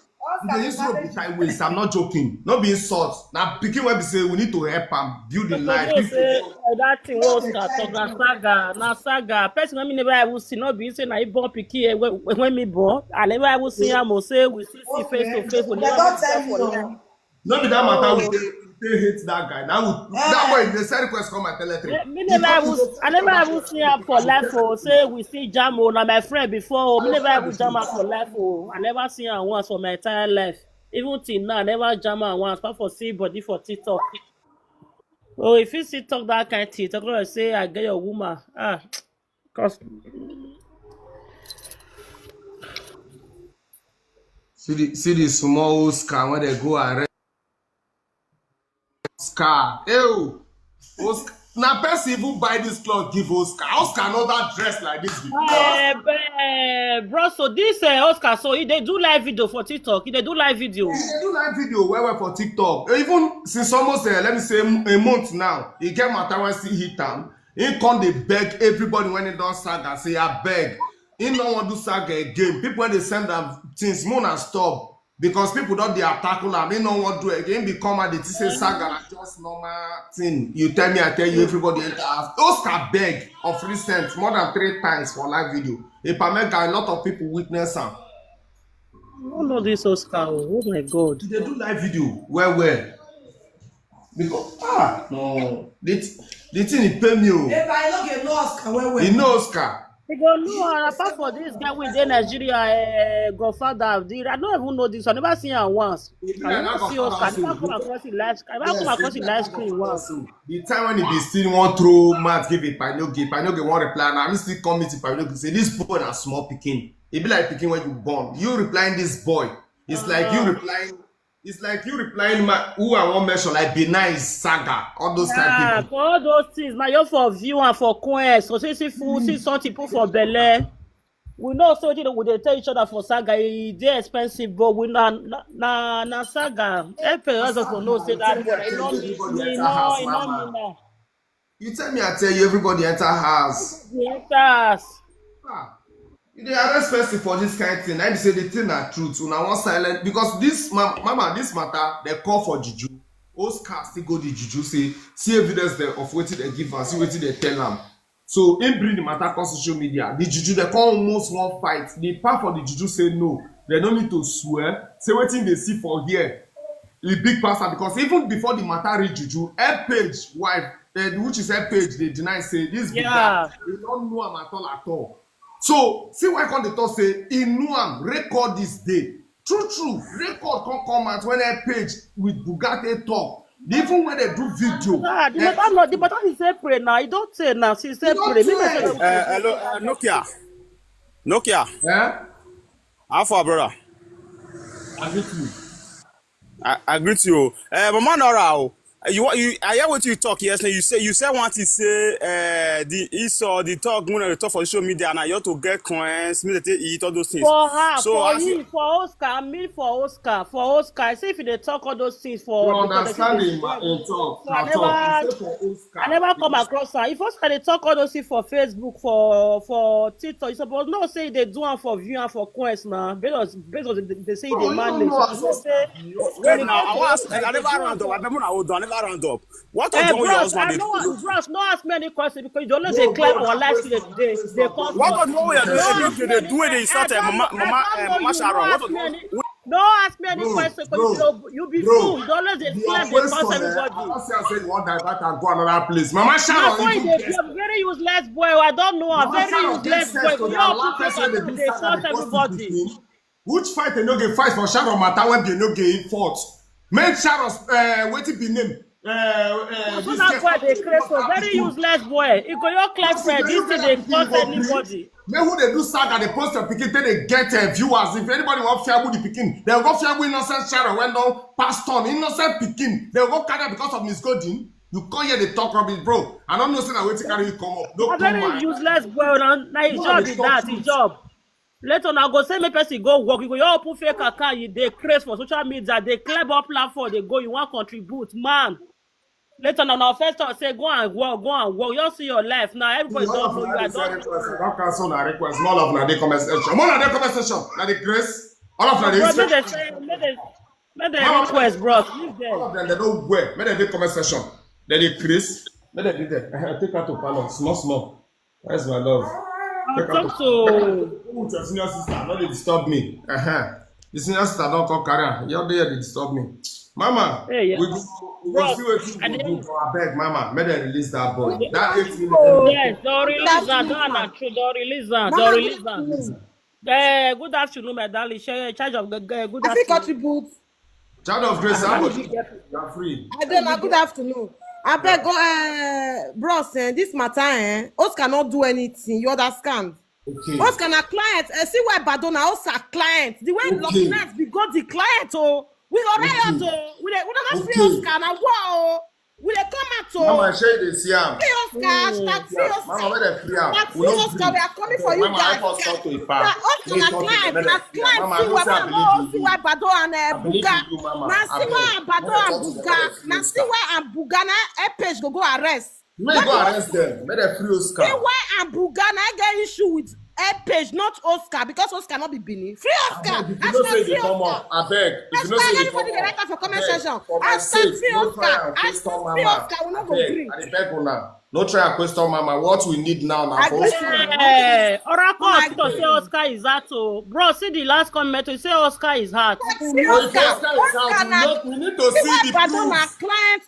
They use rope dey tie waist. I'm not joking. No be insult. Na pikin wey be say we need to help am build the life. That thing wey Oscar talk na saga, na saga. Person wey me never even see, no be say na he born pikin when me born. I never even see am or say we see face to face. We never see am for life. No be that matter we dey hate that guy. Now that boy dey send request come my telemetry. Me never even, I never even see am for life. Oh, say we see jam. Oh, na my friend before. Oh, me never even jam am for life. Oh, I never see am once for my entire life. Even till now, I never jam am once. Apart for see body for TikTok. Oh, if you see talk that kind thing, talk like say I get your woman. Ah, cause see the see the small Oscar when they go arrest Oscar. Ew. Oscar. Na person even buy this cloth give Oscar. Oscar never dress like this before. Eh, eh, bro, so this uh, Oscar, so he dey do live video for TikTok. He dey do live video. He dey do live video well well for TikTok. Even since almost uh, let me say a month now, he get matter when still hit am. He come dey beg everybody when he don saga say abeg. He no wan do saga again. People when they send am things, more na stop. Because people don dey tackle am, he no wan do again. He become a dey say saga na just normal thing. You tell me, I tell you, everybody enter house. Oscar beg of recent more than three times for live video. If I make a lot of people witness am. I don't know this Oscar. Oh my God. They do live video well well. Because ah no, the the thing he pay me. Oh. If I look at no Oscar, well well. He know Oscar. He go know her apart for this guy with the Nigeria uh, godfather. The, I don't even know this. I never seen her once. I never see Oscar. I never come across the live. I never come across the live screen once. The time when he be still wan throw mat give a Pinogi, Pinogi wan reply now. I still come meet Pinogi say this boy na small pikin. He be like pikin when you born. You replying this boy. It's like you replying It's like you replying my who I wan mention like Benin saga, all those yeah, type people. For all those things, now you're for view and for coins. So see, see food, see something put for belly. We know so you know, we dey tell each other for saga, e dey expensive, but we na na na, na saga. Help us to know say that boy, e no mean, e no, e no mean now. You tell me, I tell you, everybody enter house. Yes, house. Ah, you dey arrest person for this kind thing. I be say the thing na truth. Una wan silent because this ma- mama, this matter, they call for juju. Oscar still go the juju say, see evidence there of wetin they give am, see wetin they tell am. So him bring the matter come social media. The juju they come almost wan fight. The part for the juju say no, they no need to swear. Say wetin they see for here. E big pass am because even before the matter reach juju, Ed Page wife, eh, which is Ed Page, dey deny say this be that. They don't know am at all at all. So see why come dey talk say e know am record this day. True true, record come come out when Ed Page with Bugatti talk. Even when they do video. Ah, the matter no, the matter is April now. You don't say now since April. Uh, hello, uh, Nokia. Nokia. Eh? How far, brother? I get you. I, I greet you. Eh, mama nora o. You, you, I hear what you talk yesterday. You say, you said one thing, say uh, the Esau, the talk, when they talk for social media, and I ought to get coins, me they eat all those things. For her, so for him, for Oscar, I mean for Oscar, for Oscar. I say if they talk all those things for, you understand him in talk. So I never, I never come across her. If Oscar they talk all those things for Facebook, for for TikTok, you suppose know say they do am for view and for coins now. Based on, based on the, they say they manage. Wait now, I never round up. I never round up. What of your husband? No, bros, no ask me any question because you don't know they clear our life today. They come. What of no way they do it? They start mama, mama, mama Sharon. What of no ask me any question because you, you be fool. You always dey claim dey cause everybody. I say I say you wan divert and go another place. Mama Sharon, you dey be a very useless boy. I don't know. A very useless boy. You all put your people dey cause everybody. Which fight they no get fight for Sharon matter when they no get fault? Men Sharon, uh, wetin be name? Uh, uh, so that's why they create so very useless boy. He go your class friend. This thing dey cause anybody. Make who dey do saga dey post your pikin take dey get uh, viewers. If anybody wan fiabu the pikin, dem go fiabu innocent Sharon wey don pass turn. Innocent pikin, dem go carry am because of Miss Golden. You come here dey talk rubbish, bro. I no know say na wetin carry you come up. No come mind. Very useless boy. Na his job be that. His job. Later una go say make person go work. You go your open fake account. You dey craze for social media. Dey clear up platform. Dey go. You wan contribute, man. Later on our first talk say go and work, go and work. You see your life now. Everybody don't know you. I don't. Don't cancel my request. More of na the comment section. More of the comment section. Na the grace. All of na the history. Make the request, bro. All of them they don't wear. Make the comment section. Then the grace. Make the take out to panel. Small, small. That's my love. I'll talk to. With your senior sister. Don't disturb me. Uh-huh. The senior sister don't come carry her. You're there. They disturb me. Mama, hey, yeah. we go, we go see what you go do for our beg, Mama. May they release that boy. That eight million. Yes, don't release that. Don't release that. Don't release that. Uh, good afternoon, my darling. Share in charge of the uh, good afternoon. I think contribute. Child of grace, how much? You are free. I don't know. Good afternoon. I beg, uh, bros, uh, this matter, eh, Oscar not do anything. You understand? Okay. Oscar na client. Uh, see why Badona Oscar client. The way okay. Lucky Nice be got the client, oh. We go riot, oh. We don't free Oscar. Now, wow. We dey come out, oh. Mama, shey you dey see am? Free Oscar, start free Oscar. Mama, where dey free am? Start free Oscar, we are coming for you guys. Mama, help us talk to Ifa. Oscar na client, na client. See why Bado and Buga. Na see why Bado and Buga. Na see why and Buga na Epage go go arrest. Make go arrest them. Make them free Oscar. See why and Buga na get issue with Epage, not Oscar, because Oscar not be Benin. Free Oscar. Abeg, if you know say they come up, abeg. If you know say they come up, abeg, for my sake, no try and question mama. Abeg, I dey beg una. No try and question mama. What we need now na for Oscar. Oracle to say Oscar is that, oh. Bro, see the last comment. You say Oscar is hot. If Oscar is hot, we need to see the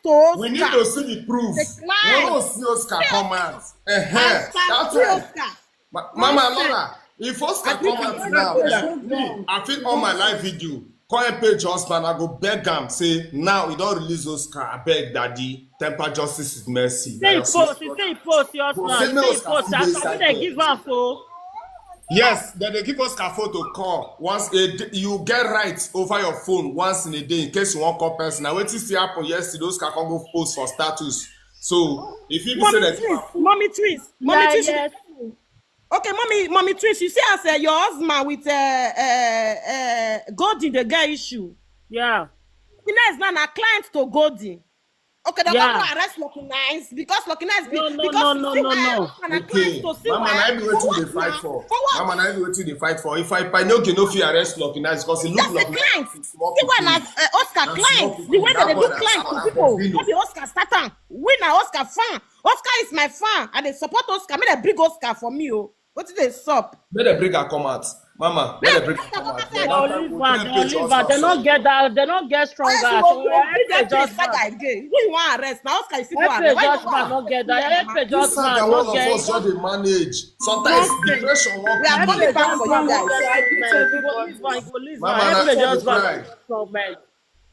proof. We need to see the proof. We no see Oscar come out. That's why. Mama Laura, if Oscar come out now, me, I fit on my live video. Call Epage husband, I go beg am say now he don release Oscar. I beg daddy, temper justice with mercy. Say post, say post, your husband. Say post, that's what they give am for. Yes, then they give Oscar phone to call. Once a day, you get rights over your phone once in a day in case you wan call person. Na wetin still happen yesterday, Oscar come go post for status. So if you say that, mommy twins, mommy twins. Okay, mommy, mommy twins, you see as uh, your husband with uh, uh, uh, Golden the guy issue. Yeah. Lucky Nice now na client to Golden. Okay, they yeah. Go arrest Lucky Nice because Lucky Nice be, no, no, because no, no, see no, why no. Husband okay. Client to see mama, why. Na be wetin dey fight for. Mama, na be wetin dey fight for. If I Pinoki no fit arrest Lucky Nice because he look like client. See why na uh, Oscar client. The way that they do client to people. No be Oscar Satan. We na Oscar fan. Oscar is my fan. I dey support Oscar. Make dem bring Oscar for me, oh. Wetin dey sup? Make dem bring her come out. Mama, make dem bring her come out. Dem no leave her. Dem no leave her. Dem no get that. Dem no get stronger. So Epe just man. Again. Who you wan arrest? Na Oscar you fit go arrest. Epe just man no get that. Epe just man no get. This saga all of us just dey manage. Sometimes depression wan kill you. We are coming back for you guys. Mama, na so we try.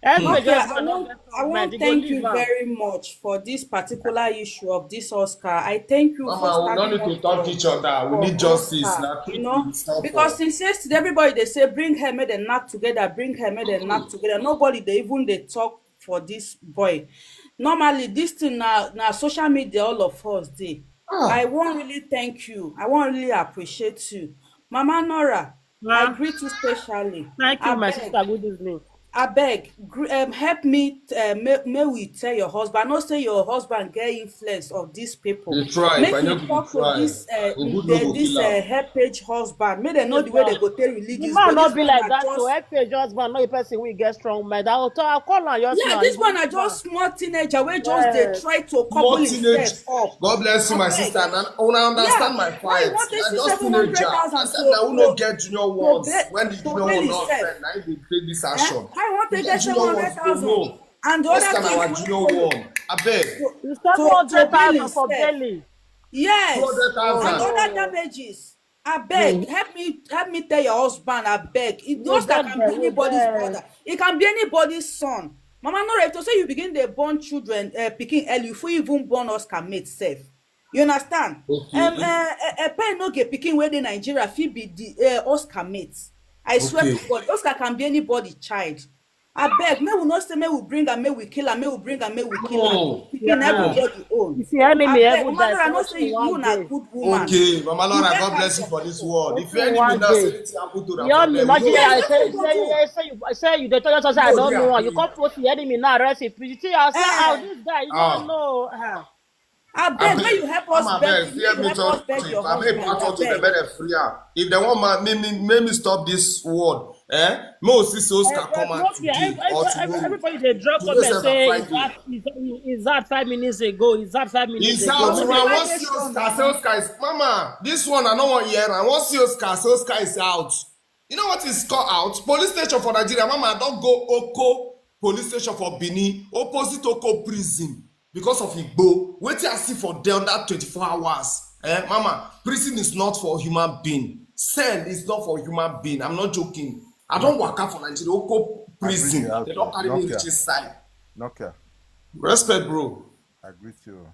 Okay, I want, I want thank you very much for this particular issue of this Oscar. I thank you Mama, for we don't need to talk each other. We need justice. Oscar, you know, because since yesterday, everybody they say bring her, make them not together, bring her, make them not together. Nobody they even they talk for this boy. Normally, this thing na, na social media all of us dey. I wan really thank you. I wan really appreciate you. Mama Nora, I greet you specially. Thank you, my sister. Good evening. Abeg, gr- um, help me, uh, make, make we tell your husband. I know say your husband get influence of these people. Make we talk to this, uh, the, this uh, help page husband. Make dem know the way they go take release this. The man not be like that. So help page husband, not a person we get strong mind. I'll, I'll call on your. Yeah, this one na just small teenager wey just dey try to couple himself up. God bless you, my sister. And una understand my fight. Na just teenager. I said that who no get junior ones when the junior one not friend, na him dey take this action. I want to get seven hundred thousand. And the other thing, our junior one. Abeg. You spend two hundred thousand for belly. Yes. Two hundred thousand. And other damages. Abeg, help me, help me tell your husband, abeg. Oscar can be anybody's brother. He can be anybody's son. Mama Nora, if to say you begin dey born children, uh, pikin early, you fit even born Oscar mate sef. You understand? Okay. Um, uh, uh, uh, Pen Oge pikin wey dey Nigeria fit be the uh, Oscar mate. I swear to God, Oscar can be anybody child. Abeg, make we no say make we bring am, make we kill am, make we bring am, make we kill am. Pikin everybody own. If your enemy ever die, I know say you na good woman. Okay, Mama Laura, God bless you for this word. If your enemy now say anything happen to that, you imagine. I say, say, say you, say you dey tell us, I don't know. You come post the enemy now, arrest it. You see, I say, oh, this guy, you don't know. Abeg, make you help us beg, make you help us beg your husband. Abeg, abeg. If they want man, make me, make me stop this word. Eh? Make we see say Oscar come out today or tomorrow. Everybody dey drop comment say is that, is that five minutes ago? Is that five minutes ago? Is that una wan see Oscar? Say Oscar is, Mama, this one I no wan hear. I wan see Oscar. Say Oscar is out. You know what is called out? Police station for Nigeria, Mama, I don go Oko police station for Benin, opposite Oko prison. Because of Igbo, wetin I see for there under twenty-four hours. Eh, Mama, prison is not for human being. Cell is not for human being. I'm not joking. I don waka for Nigeria, Oko prison. They don carry me reach inside. Nokia. Respect, bro. I greet you.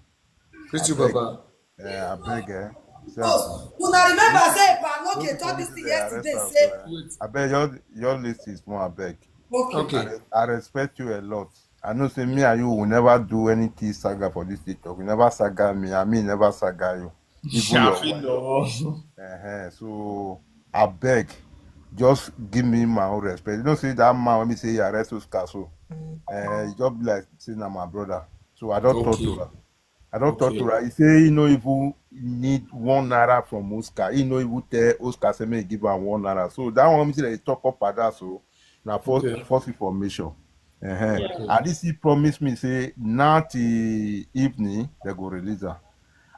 Greet you, Baba. Eh, abeg, eh. Una remember say Panoke talk this thing yesterday. Say, abeg, your, your list is more, abeg. Okay. I, I respect you a lot. I know say me and you will never do anything saga for this TikTok. You never saga me, and me never saga you. Even your wife. Uh-huh. So abeg, just give me my own respect. You know say that man when me say he arrest Oscar, so uh, he just be like say na my brother. So I don talk to her. I don talk to her. He say he no even need one naira from Oscar. He no even tell Oscar say make he give am one naira. So that one me say they talk up at that. So na false, false information. Uh-huh. And this he promised me say now till evening they go release am.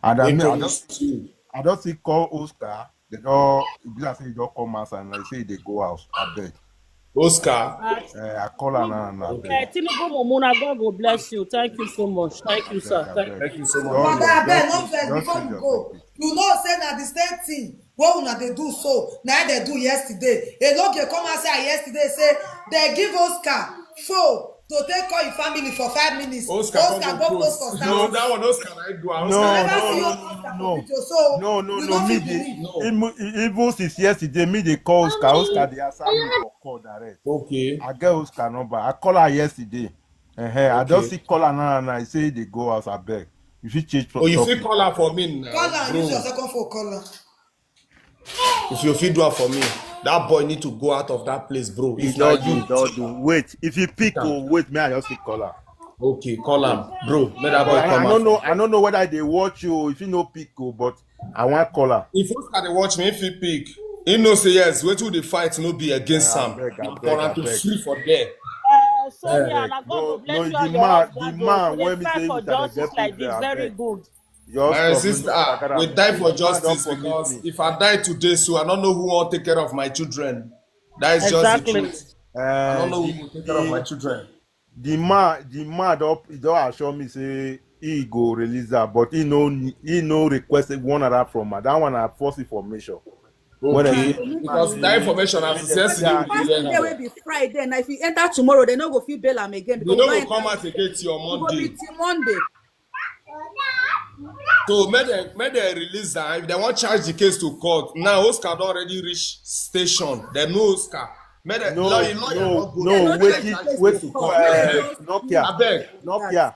And I mean, I just, I just see call Oscar. They don, e be like say he don come outside and he say he dey go house. Abeg. Oscar. Eh, I call her now, now. Eh, Tinubu Mumuna, God go bless you. Thank you so much. Thank you, sir. Thank you so much. But abeg, no vex before you go. You know say na the same thing wey una dey do so, na dey do yesterday. Enoge come outside yesterday say they give Oscar phone to take call him family for five minutes. Oscar go post for status. No, that one Oscar na do am. No, no, no, no, no. No, no, no, me dey, even, even since yesterday, me dey call Oscar. Oscar dey answer me for call direct. Okay. I get Oscar number. I call her yesterday. Uh-huh. I just see call her now and I say they go house, abeg. You fit change. Oh, you fit call her for me now. Call her, use your second phone, call her. If you fit do am for me, that boy need to go out of that place, bro. If not you, don't do. Wait, if you pick, oh, wait, me, I just pick call am. Okay, call am, bro. Make that boy come out. I don't know. I don't know whether they watch you. If you no pick, oh, but I want call am. If Oscar dey watch me, if he pick, he know say yes. Wetin we dey fight no be against am. For am to free for there. Sonia, na God go bless you and your husband. The man wey me say we can get justice like this, very good. My sister, we die for justice because if I die today, so I don't know who will take care of my children. That is just the truth. I don't know who will take care of my children. The man, the man don, he don assure me say he go release her, but he no, he no request one naira from her. That one na false information. Okay, because that information as he says, day wey be Friday, and if he enter tomorrow, they no go fit bail am again. They no go come out again till Monday. Till Monday. So make dem, make dem release am. If they wan charge the case to court, now Oscar don already reach station. They know Oscar. Make dem, no, lawyer, lawyer no, no go. No, wait, wait to court. Nokia. Abeg. Nokia.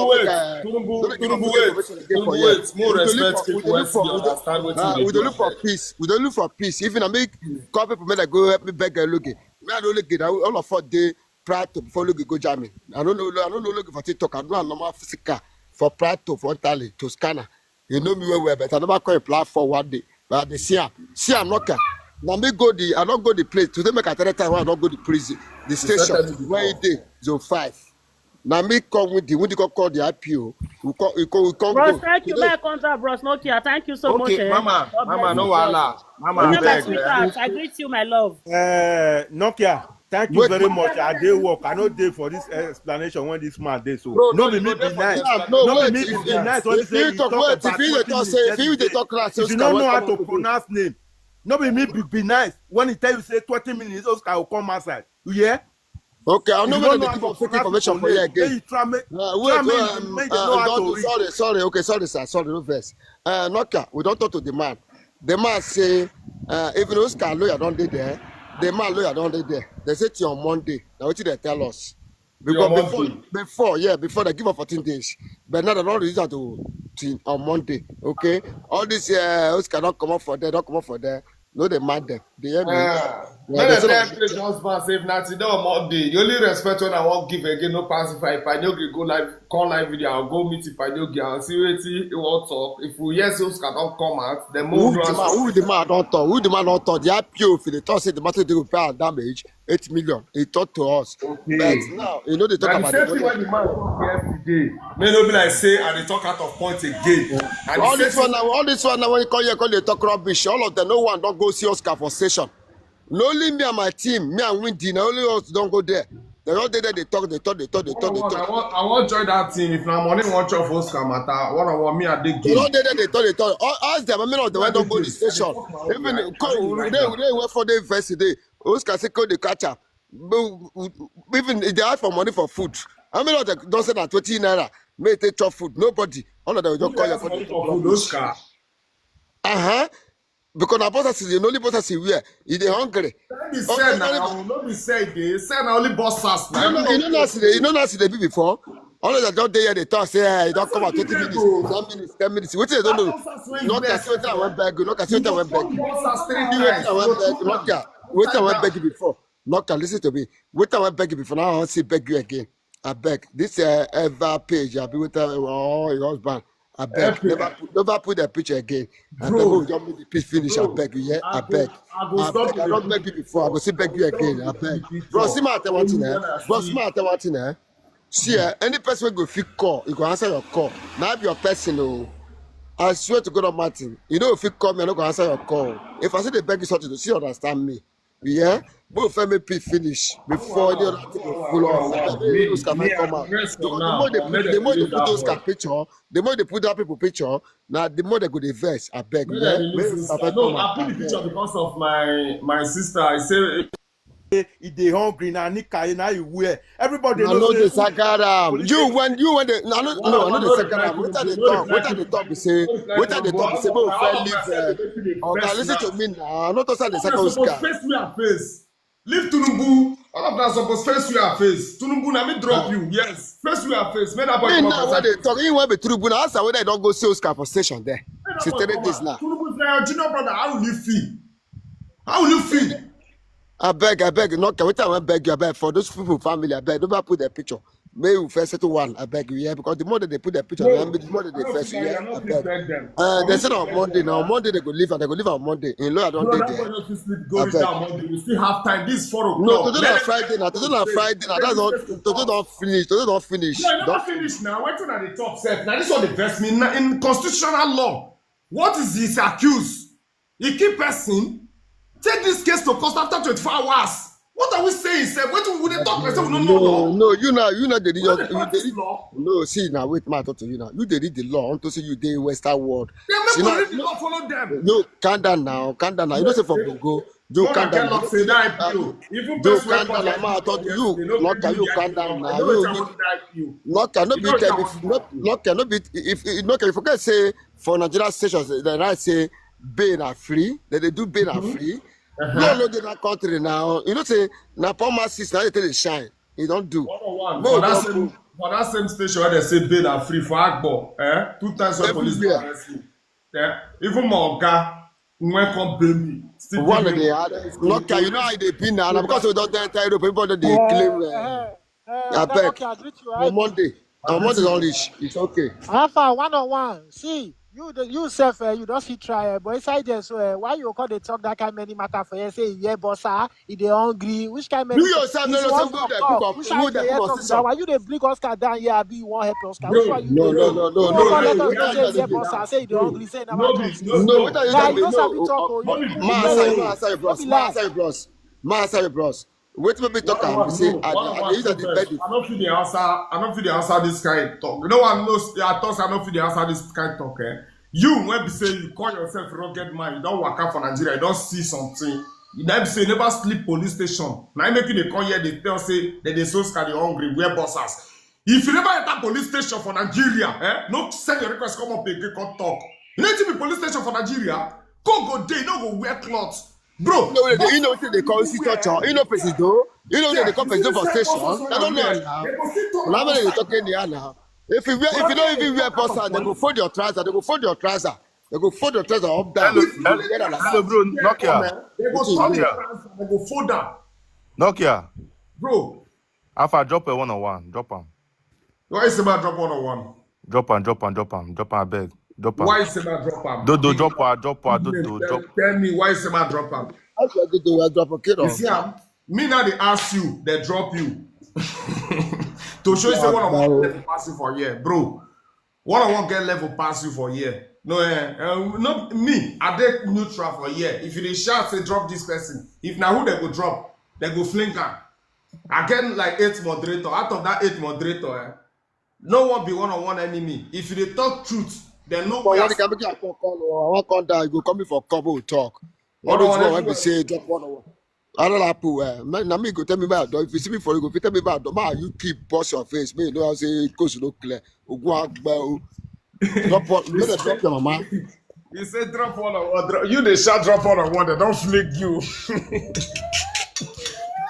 Tinubu, wait. Tinubu, Tinubu, wait. Tinubu, wait. More respect, people wey still dey understand wetin we dey do. We dey look for peace. We dey look for peace. If na make call people make dem go help me beg Ologe. Me, I no Ologe. All of us dey Prato before Ologe go Germany. I no know, I no know Ologe for TikTok. I know am normal physical for Prato, for Italy, Toscana. You know me well well, but I never call a platform one day. But I dey see am. See am, Nokia. Na me go the, I don go the place. Today make I tell you time wey I don go the prison, the station where e dey, zone five. Na me come with the, with the call, call the I P O. We come, we come, we come go. Bros, thank you. Today, my contract, Bros Nokia. Thank you so much. Okay, eh. Mama, God bless you, Bros. Mama, no wahala. Mama, abeg, eh. Sweetheart, I greet you, my love. Eh, Nokia, thank you very much. I dey work. I no dey for this explanation when this man dey so. No be me be nice. No be me be nice. If you talk, wait, if you dey talk, say, if you dey talk, if you no know how to pronounce name, no be me be, be nice. When he tell you say twenty minutes, Oscar will come outside. You hear? Okay, I no know whether they give fake information for you again. Wait, sorry, sorry, okay, sorry, sir, sorry, no vex. Uh, Nokia, we don talk to the man. The man say, uh, even Oscar lawyer don dey there, the man lawyer don dey there. They say till on Monday. Na wetin they tell us. Because before, before, yeah, before they give us fourteen days. But now they don reduce am to till on Monday. Okay? All this, uh, Oscar don comot for there, don comot for there. No dey mad them. Dey hear me? Make dem tell previous husband say if na today or Monday, the only respect wey I wan give again no pass if I, if I no gree go live, come live video, I'll go meet if I no gree and see wetin he wan talk. If we hear say Oscar don come out, then move on. Who the man don talk? Who the man don talk? The I P O, if they talk say the matter dey repair and damage, eight million. He talk to us. Okay. But now, you know, they talk about the same thing when the man talk yesterday. May no be like say, and they talk out of point again. All this one now, all this one now, when you come here, come they talk rubbish. All of them, no one don go see Oscar for session. No, only me and my team, me and Windy, na only us don go there. They all dey there, they talk, they talk, they talk, they talk, they talk. I wan, I wan join that team. If na money wan chop for Oscar matter, one on one, me and dey game. They all dey there, they talk, they talk. Ask them, I mean, of them wey don go the station. Even they, they went for the first day. Oscar say, "Go the catch am." Even if they ask for money for food, how many of them don say na twenty naira make they chop food? Nobody. All of them just call your money for food, Oscar. Uh-huh. Because na boxers, you know, only boxers he wear. He dey hungry. No be say na only boxers. You know, you know, you know, they be before. All of them just dey here, they talk, say, "Hey, don't come out twenty minutes, ten minutes, ten minutes." Wetin they don't know? Not that wetin I wan beg you, not that wetin I wan beg you. Wetin I wan beg you, not that wetin I wan beg you before. Nokia, listen to me. Wetin I wan beg you before, now I wan still beg you again. I beg. This, uh, Eva page, I be with, uh, oh, your husband. I beg. Never put, never put the picture again. I beg, we just make the peace finish. I beg you, yeah? I beg. I don beg you before. I go still beg you again. I beg. Bro, see my one thing, eh? Bro, see my one thing, eh? See, eh, any person wey go fit call, you go answer your call. Na be your person, oh. I swear to God Almighty, you know, if you call me, I no go answer your call. If I say dey beg you something, you still understand me. Yeah, but Femi P finish before the other thing go full on. Abeg, make Oscar first come out. The more they put, the more they put Oscar picture, the more they put that people picture, now the more they go dey vex. Abeg, yeah, make Oscar first come out. I put the picture because of my my sister. I say e dey hungry na nika na you wear. Everybody know say sakara. You when you when the no no no no the sakara. Wetin I dey talk? Wetin I dey talk be say wetin I dey talk be say make we first leave. Oga, listen to me now. I no talk say I dey saka Oscar. Face me and face. Leave Tinubu. All of that suppose face you and face. Tinubu na me drop you. Yes, face you and face. Make that boy come out. Now wey dey talk, he wan be Tinubu na answer whether he don go see Oscar for station there. Since three days now. Tinubu is na your junior brother. How will you feel? How will you feel? Abeg, abeg, no, wetin I wan beg you, abeg, for those people family, abeg, don't put their picture. May you first settle one, abeg you, yeah, because the more that they put their picture, the more that they first, yeah, abeg. Uh, they said on Monday now. On Monday they go leave and they go leave on Monday. In law, I don't dey there. Go reach that Monday. We still have time. This four o'clock. No, today na Friday now. Today na Friday now. That's not. Today don't finish. Today don't finish. No, don't finish now. Wetin I dey talk sef? Now this one dey vex me. In constitutional law, what is this accuse? He kill person, take this case to court after twenty-four hours. What are we saying sef? Wetin we dey talk like say we no know law? No, you now, you now dey read your. No, see now, wait, ma talk to you now. You dey read the law unto say you dey Western world. Then make we read the law, follow them. No, calm down now, calm down now. You know say for Bongo, you calm down now. Say that I P O. Even you calm down now, ma talk to you. Look at you, calm down now. You look at no be tell me, look at no be if look at you forget say for Nigeria stations, they right say bail na free. They dey do bail na free. No, no, dey that country now. You know say na poor masses now they take dey shine. E don do. One on one. For that same for that same station where they say bail na free for Agbo, eh? Two times when police dey arrest me. Eh? Even my oga when come bail me. Still one of the hardest. Look at you know how they be now. Na because we don enter Europe, everybody dey claim. Uh, Uh, abeg, okay, I greet you. On Monday. On Monday don reach. It's okay. How far one on one? See, you the you sef, uh, you don see try, uh, but inside there so uh, why you call dey talk that kind many matter for here? Say you hear bossa, he dey hungry. Which kind many? You yourself no know say who dey cook am. Who dey cook am? Why you dey bring Oscar down here? Abi you wan help Oscar? Which one you dey do? No, no, no, no, no. Let us know say you hear bossa, say he dey hungry, say he never chop. No, no, no. Guy, you no sabi talk o. Ma answer you, ma answer you, bros. Ma answer you, bros. Ma answer you, bros. Wetin make me talk am be say I dey use the bed. I no fit dey answer. I no fit dey answer this kind talk. You know what? No, I talk say I no fit dey answer this kind talk. Eh? You when be say you call yourself rugged man, you don waka for Nigeria, you don see something. You don be say you never sleep police station. Na im make you dey come here dey tell say dem dey so scared, hungry, wear boxers. If you never enter police station for Nigeria, eh, no send your request come up again, come talk. You know wetin be police station for Nigeria? Go go dey, you no go wear cloth. Bro, you know wetin you know wetin dey call see torture? You know person do? You know wetin dey call person do for station? I don't know now. Now when you talking there now. If you wear, if you don't even wear boxer, they go fold your trouser. They go fold your trouser. They go fold your trouser up down. Hello, hello, bro. Nokia. They go fold your trouser. They go fold down. Nokia. Bro. Alpha, drop a one on one. Drop am. Why is about drop one on one? Drop am, drop am, drop am, drop am, abeg. Drop am. Why is about drop am? Dodo, drop am, drop am, Dodo, drop. Tell me why is about drop am? How should I do the drop? Okay, you see, I'm, me now they ask you, they drop you. To show you say one on one level pass you for here, bro. One on one get level pass you for here. No, eh, eh, no me. I dey neutral for here. If you dey shout, say drop this person. If na who they go drop, they go fling am. I get like eight moderator. Out of that eight moderator, eh, no one be one on one enemy. If you dey talk truth, then no. But when the can make a call, call, I wan come down. You go come in for couple talk. All those one wey be say drop one on one. I don't like people. Eh, na me go tell me about. If you see me for you go tell me about. Ma, you keep boss your face. Me you know I say cause you no clear. Ogun agba o. Drop one. Make dem drop your mama. You say drop one on one. You dey shout drop one on one. They don't flick you.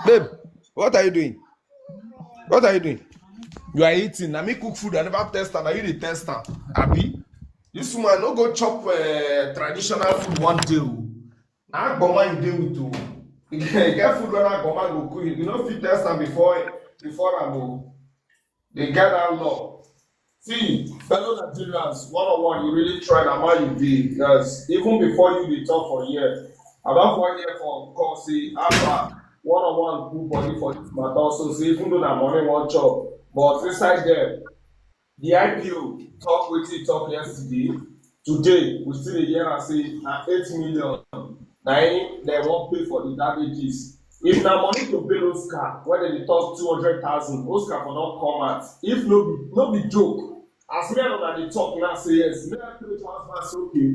Babe, what are you doing? What are you doing? You are eating. Na me cook food. I never test am. Na you dey test am. Abi? This woman no go chop uh, traditional food one day. Oh. Na agboma you dey with o. You get food when agboma go cook. You no fit test am before before am o. They get that law. See, fellow Nigerians, one on one, you really try na man you be. Yes, even before you dey talk for here, I don for here for call say Alpha one on one put body for this matter also say even though na money wan chop, but inside there, the I P O talk wetin e talk yesterday. Today we still dey hear am say na eight million Na im dem wan pay for the damages. If na money to pay Oscar, wey dem dey talk two hundred thousand, Oscar for don come out. If no be, no be joke, as me and una dey talk now, say yes, make I pay to house man say, okay,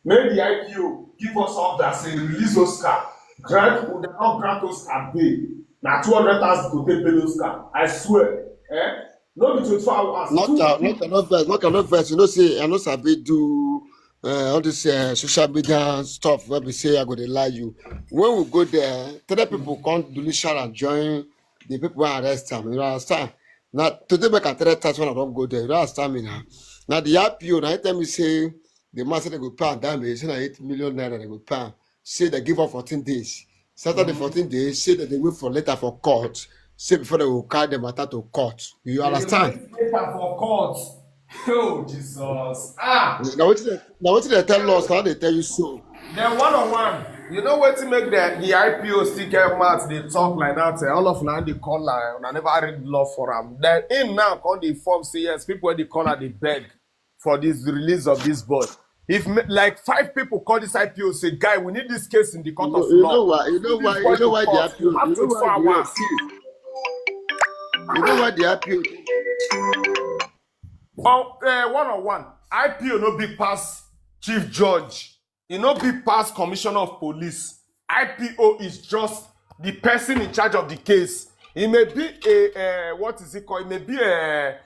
make the I P O give us order, say release Oscar, grant, una don grant Oscar bail. Na two hundred thousand go take pay Oscar. I swear, eh? No be twenty-four hours. Not, uh, not, not vex, not, not vex. You know, say I no sabi do uh, all this uh, social media stuff where we say I go dey lie you. When we go there, three people come do share and join the people who arrest them. You understand? Now today make I three times when I don't go there. You understand me now? Now the I P O now tell me say the man say they go pay am damage, say na eight million naira they go pay am. Say they give up fourteen days. Saturday fourteen days, say that they wait for letter for court. Say before they will carry the matter to court. You understand? Later for court. Oh, Jesus. Ah. Now what they, now what they tell us? How they tell you so? Then one on one. You know what to make the, the I P O still get mad? They talk like that. Eh, all of now they call like, I never read law for them. Then him now call the form say yes. People wey they call her they beg for this release of this boy. If me, like five people call this I P O say, guy, we need this case in the court of law. You know why? You know why? You know why the I P O? You know why the I P O? You know why the I P O? On uh, one on one, I P O no be pass chief judge. E no be pass commissioner of police. I P O is just the person in charge of the case. He may be a uh, what is it called? He may be a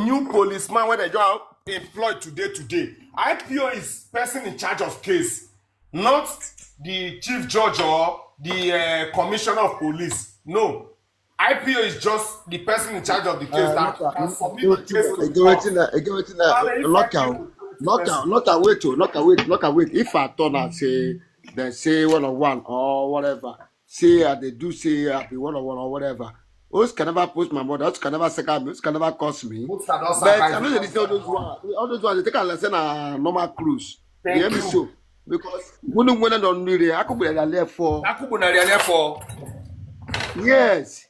new policeman wey they just employed today today. I P O is person in charge of case, not the chief judge or the uh, commissioner of police. No, I P O is just the person in charge of the case that can submit the case to the court. Lock out, lock out, lock out, wait, oh, lock out, wait, lock out, wait. If I turn and say, then say one on one or whatever, say I they do say I be one on one or whatever. Oscar never post my mother, Oscar never second me, Oscar never curse me. But I know they say all those ones, all those ones they take a lesson a normal cruise. You hear me so? Because when when I don't need it, I could be there for. I could be there for. Yes.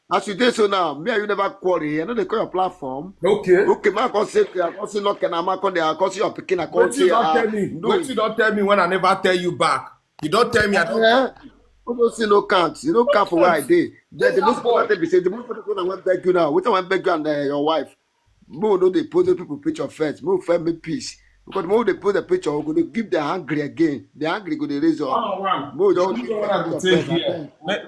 As you dey so now, me and you never quarrel. I know they call your platform. Okay. Okay, man, come say, I come say, look, and I'm come there, I come see your pikin, I come say, ah, no. Wetin you don tell me? Wetin you don tell me when I never tell you back? You don tell me I don. Yeah. You don't see no count. You don't count for where I dey. The, the most important thing be say the most important thing I want beg you now. Wetin I want beg you and uh, your wife. Mo no dey post those people picture first. Mo first make peace. Because mo dey post the picture, we go dey give the hungry again. The hungry go dey raise up. One on one. Mo don give them picture first.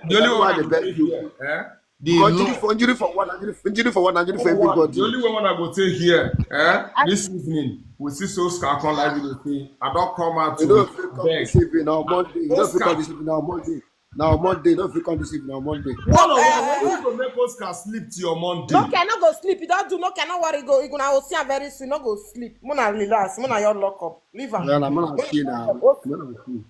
The only one I go take here. The injury for injury for one, injury for one, injury for everybody. The only one I go take here, eh? This evening, we see so Oscar come live with the thing. I don't come out to beg. You don't feel come this evening on Monday. You don't feel come this evening on Monday. Now Monday, don't feel come this evening on Monday. One on one, you go make Oscar sleep till your Monday. No, cannot go sleep. You don't do no, cannot worry. Go, you gonna see her very soon. No go sleep. Mona relax. Mona your lock up. Leave am. Yeah, I'm gonna see now.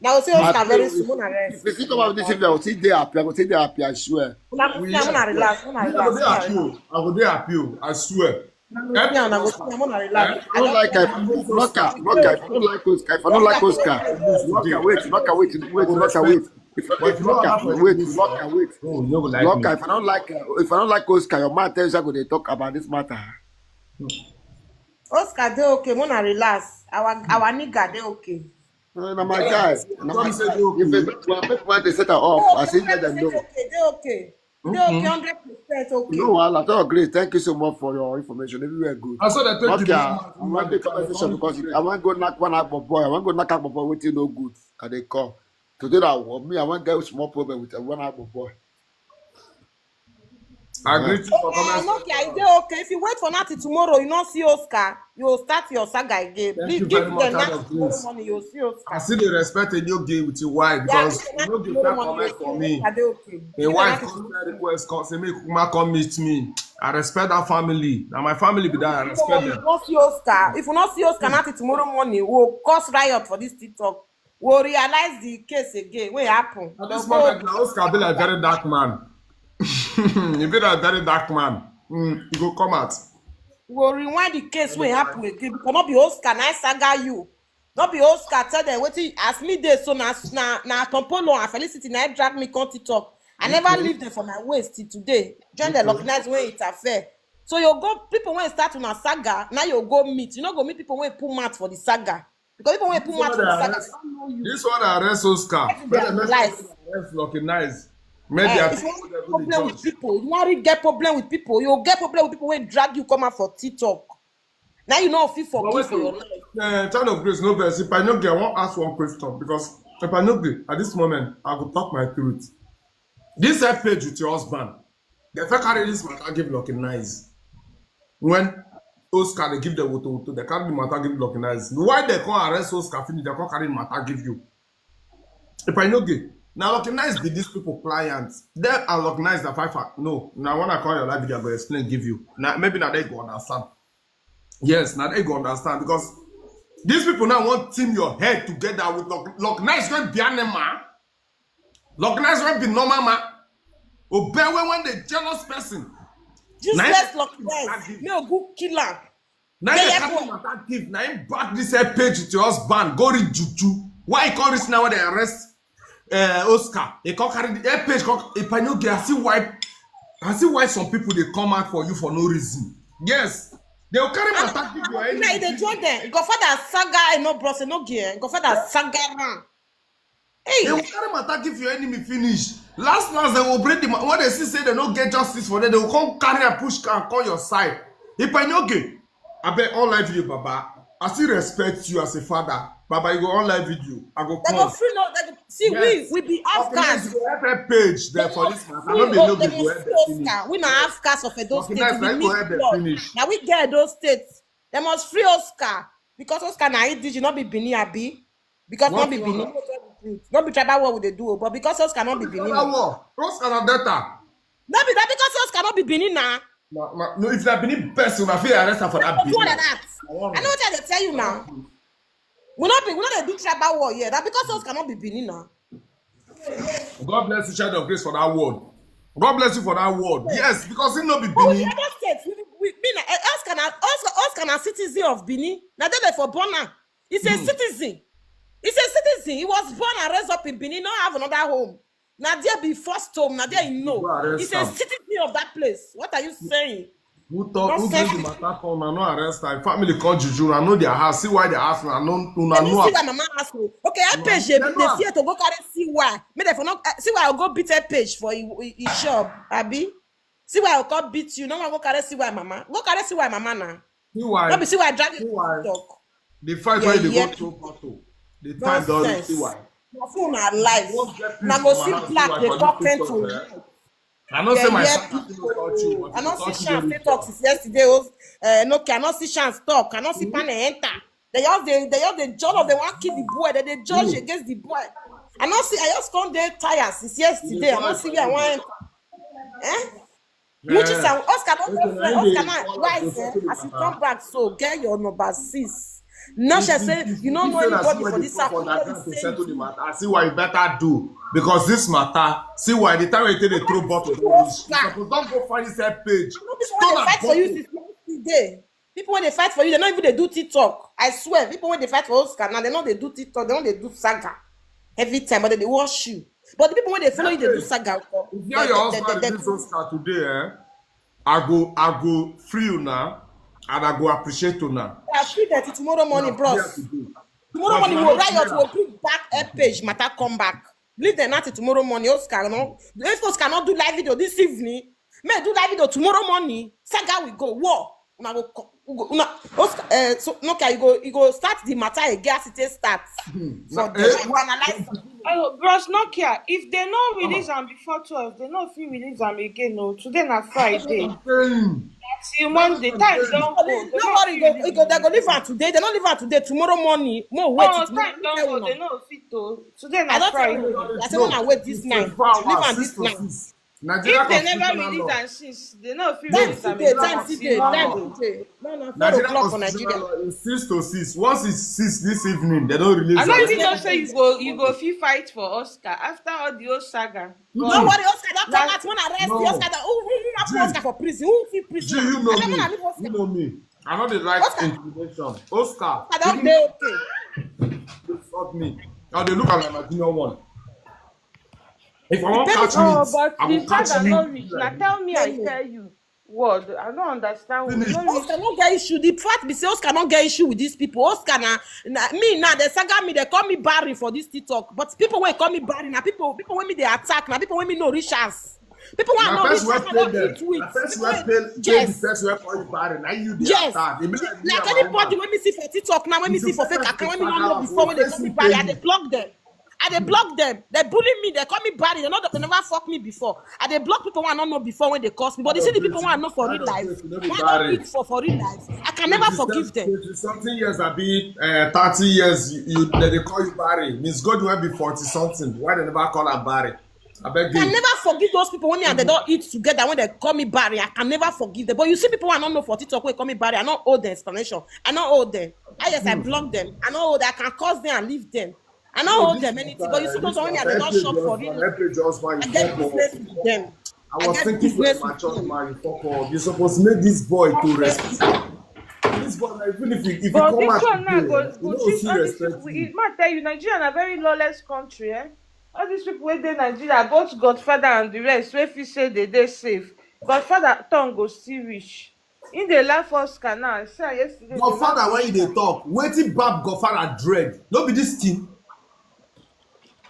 Now see Oscar very soon. Mona rest. If you come out this evening, I will see they happy. I will see they happy. I swear. Una go see, una relax, una relax. I go dey happy o. I go dey happy o. I swear. Una go see, una relax. I don't like it. Lock her, lock her. If I don't like Oscar, if I don't like Oscar, lock her. Wait, lock her. Wait, wait, lock her. Wait. If I lock her, wait, lock her. Wait. Lock her. If I don't like her, if I don't like Oscar, your man tells you I go dey talk about this matter. Oscar dey okay, mona relax. Our our nigga dey okay. No, na my guy. Na my guy. If it, well, make one dey set her off, I say let them know. Dey okay, dey okay. Dey okay, hundred percent okay. No wahala, talk great. Thank you so much for your information. Everywhere good. I saw that. Okay, I want the conversation because I want go knock one out for boy. I want go knock out for boy. Wetin no good? I dey call. Today that one, me, I want get small problem with one out for boy. I greet you for comment. Okay, I dey okay. If you wait for now till tomorrow, you no see Oscar, you will start your saga again. Please give them now till tomorrow morning, you will see Oscar. I still dey respect a new game with your wife because you no give that comment for me. A wife come send request, come say make Kuma come meet me. I respect that family. Now my family be that. I respect them. If you no see Oscar, if you no see Oscar now till tomorrow morning, we will cause riot for this TikTok. We will realize the case again. What happen? At this moment, now Oscar be like very dark man. He be like very dark man. Mm, he go come out. We will rewind the case. What happen again? Because not be Oscar, na saga you. Not be Oscar tell them wetin as me dey so na na na Tompolo and Felicity na drag me come TikTok. I never leave them for my waist till today. Join the organize when it affair. So you go people when start una saga, now you go meet. You no go meet people when pull mat for the saga. Because people wey put mouth for saga, they don't know you. This one arrest Oscar. Their life. Arrest Lucky Nice. Make their If you want problem with people, you want to get problem with people, you get problem with people wey drag you come out for TikTok. Now you know if you forgive for your life. Uh, child of grace, no verse. If I no get, I wan ask one question because if I no get at this moment, I go talk my truth. This help page with your husband. They fit carry this matter give Lucky Nice. When Oscar they give the woto woto, they carry the matter give Lucky Nice. Why they come arrest Oscar finish, they come carry the matter give you. If I no get, now Lucky Nice be these people clients. Them and Lucky Nice the five. No, now when I call your live video, I go explain give you. Now maybe now they go understand. Yes, now they go understand because these people now want team your head together with Lucky Nice going behind them, man. Lucky Nice going be normal, man. Obey when the jealous person. Useless Lucky Nice. Me go kill am. Now they carry matter give. Now him back this help page with your husband. Go read juju. Why he come reach now when they arrest uh, Oscar? He come carry the help page. Come, if I no get, I see why. I see why some people they come out for you for no reason. Yes, they will carry matter give your enemy. They join them. Godfather saga, no bros, no gear. Godfather saga man. Hey. They will carry matter give your enemy finish. Last last they will break the when they see say they no get justice for them, they will come carry and push and call your side. If I no get, I bet all life you, Baba. I still respect you as a father. Baba, you go on live video. I go They go free no. They go, see, we we be outcast. Go help page there for this matter. No be no be go help finish. We na outcast of Edo State. We be mixed blood. Now we get Edo State. They must free Oscar because Oscar na indigene, not be Benin, abi. Because not be Benin, not be tribal war with the duo, but because Oscar not be Benin. Oscar na data. No be that because Oscar not be Benin now. No, no, no, if that Benin person, I feel arrest her for that Benin. What that? I know what I tell you now. We not be, we not do tribal war here. That because Oscar not be Benin now. God bless you, child of grace, for that word. God bless you for that word. Yes, because it not be Benin. Other states, we, we, we, Oscar na Oscar, Oscar na citizen of Benin. Now they for born now. He's a citizen. He's a citizen. He was born and raised up in Benin. Not have another home. Now there be first home. Now there you know. He's a citizen of that place. What are you saying? Who talk? Who bring the matter come? I no arrest her. Family come juju. I know their house. See why their house. I know. I know. See why mama ask me. Okay, I page. They fear to go carry see why. Me they for not see why I go beat a page for his shop. Abi, see why I go beat you. No one go carry see why mama. Go carry see why mama now. See why. No be see why drag you talk. The fight where they go throw bottle. The time don reach. See why. Na phone na life. Na go see black dey talk to you. I know say my son fit no touch you. I no see chance to talk since yesterday. Oh, uh, no, I no see chance talk. I no see panel enter. They just they they just they judge of they want kill the boy. They they judge against the boy. I no see. I just come there tired since yesterday. I no see where I want enter. Eh? Which is Oscar not Oscar not rise eh? As you come back, so get your number six. No, she say you don't know anybody for this. I see why you better do because this matter. See why the time you take the throw bottle, don't go find this page. People when they fight for you, they not even they do TikTok. I swear, people when they fight for Oscar now, they know they do TikTok, they know they do saga every time, but they watch you. But the people when they follow you, they do saga. If you're your husband, they do Oscar today, eh? I go, I go free you now, and I go appreciate you now. I free that tomorrow morning, bros. Tomorrow morning, we'll write your will bring back a page, matter come back. Leave the night tomorrow morning, Oscar. No, if Oscar not do live video this evening, may do live video tomorrow morning. Saga will go war. Una go, una, Oscar, uh, so no, okay, you go, you go start the matter again as it starts. So they analyze. Oh, bros, no care. If they no release am before twelve, they no fit release am again. No, today na Friday. Till Monday, time don go. No worry, go, go, they go leave am today. They no leave am today. Tomorrow morning, more wait. No, time don go. They no fit to. Today na Friday. I say when I wait this night, leave am this night. Nigeria if they never release am since, they no fit release am. Time today, time today. No, no, four o'clock for Nigeria. Six to six. Once it's six this evening, they don't release. I don't even know say you go, you go fit fight for Oscar after all the old saga. No worry, Oscar don't come out. When I arrest the Oscar, who, who, who not Oscar for prison? Who fit prison? You know me. You know me. I know the right intimidation. Oscar, I don't dey okay. Stop me. Now they look at my junior one. If I want catch me, oh, but I will catch me. Now tell me, I tell you. Word. I don't understand. Oscar no get issue. The fact be say Oscar no get issue with these people. Oscar na, na me now. They saga me. They call me Barry for this TikTok. But people wey call me Barry na people, people wey me dey attack na people wey me no reach as. People wey I no reach as, I no eat with. Yes. Person wey call you Barry, na you dey attack. Like anybody wey me see for TikTok now, wey me see for fake account, wey me no know before, wey they call me Barry, I dey block them. I dey block them. They bully me. They call me Barry. They no, they never fuck me before. I dey block people wey I no know before when they curse me. But you see the people wey I know for real life, wey I no eat for for real life, I can never forgive them. Something years, I be uh, thirty years. You, you they, they call you Barry. Miss God will be forty something. Why they never call her Barry? I beg you. I can never forgive those people when me and they don't eat together, when they call me Barry. I can never forgive them. But you see people wey I no know for TikTok wey call me Barry, I no owe them explanation. I no owe them. Ah, yes, I block them. I no owe them. I can curse them and leave them. I no owe them anything. But you see those wey me and they don't shop for real life, I get business with them. I was thinking for a mature man, you fuck up. You supposed to make this boy to respect. This boy, like, even if you, if you come out today, you know, see respect. It might tell you, Nigeria na very lawless country, eh? All these people wey dey Nigeria, both Godfather and the rest, wey feel say they dey safe. Godfather tongue go still reach. He dey laugh Oscar now. I see am yesterday. Godfather, when you dey talk, wetin bab Godfather dread? No be this thing.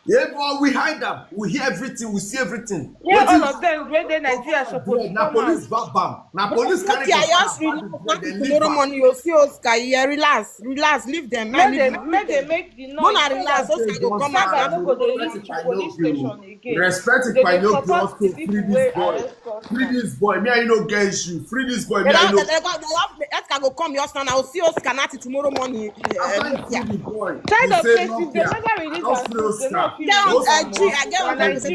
Yeah, but we hide them. We hear everything. We see everything. Yeah, all of them wey dey Nigeria suppose come out. Na police bab bam. Na police carry Godfather. Tomorrow morning you see Oscar. Yeah, relax, relax, leave them. Make they make the noise. Mona relax. Oscar go come out. No go dey reach police station again. Respect it by no cross to free this boy. Free this boy. Me, I no get issue. Free this boy. Me, I no. Oscar go come your stand. I will see Oscar Nati tomorrow morning. After you free the boy, child of cases, they never release am. They no fit. G, I get hundred percent.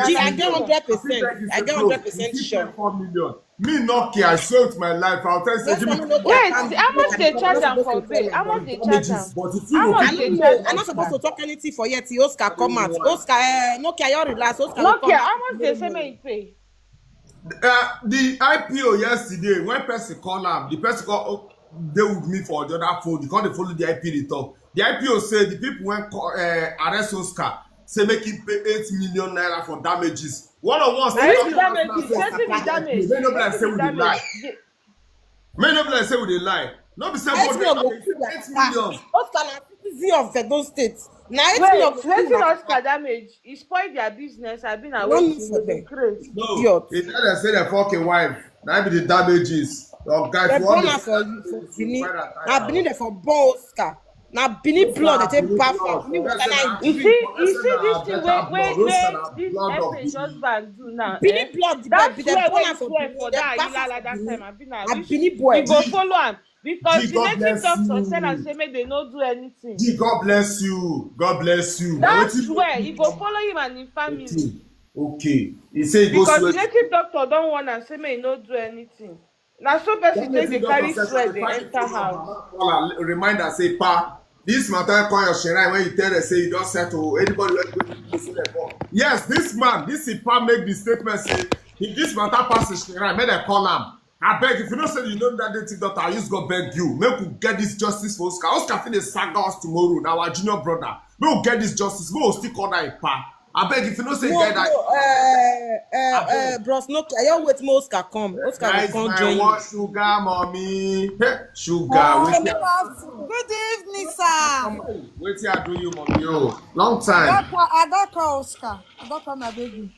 G, I get hundred percent. I get hundred percent sure. Four million. Me no care. I swear with my life. I'll tell you. Wait, how much they charge am for bail? How much they charge am? But if you no, I'm not supposed to talk anything for yet. Oscar come out. Oscar, eh, no care. You relax. Oscar, no care. How much they say make pay? Uh, the I P O yesterday, when person call am, the person call, oh, dey with me for the other phone. He come dey follow the I P O dey talk. The I P O say the people wey call, uh, arrest Oscar, say make him pay eight million naira for damages. One of us. Which damages? Wetin be damage? Make no be like say we dey lie. Make no be like say we dey lie. No be say eight million. Oscar na citizen of Edo State. Na eight million. Wetin Oscar damage? He spoil their business. I been away for the craze. No, he tell them say they fuck a wife. That be the damages. Your guy, they born her for Benin. Na Benin they for born Oscar. Na Benin blood they take bath for me. You see, you see this thing wey wey wey this F H husband do now. Benin blood, the blood, they born her for Benin. That Ilala that time, I been na Benin boy. You go follow am. Because the native doctor tell am say make they no do anything. G, God bless you. God bless you. That's where he go follow him and him family. Okay. He say he go swear. Because the native doctor don warn am say make he no do anything. Na so person take dey carry swear dey enter house. Reminder say, pa, this matter come your shrine when you tell them say you don settle. Anybody wey go listen the phone. Yes, this man, this Ipa make the statement say if this matter pass the shrine, make them call am. I beg, if you know say you know that native doctor, I use God beg you. Make we get this justice for Oscar. Oscar fit dey saga us tomorrow. Na our junior brother. Make we get this justice. Make we still call that Ipa. I beg, if you know say get that. Uh, uh, uh, bros, no, I don't wait. More Oscar come. Oscar will come join you. Sugar mommy. Hey, sugar. Good evening, sir. Wetin I do you, mommy? Oh, long time. I don't call Oscar. I don't call my baby.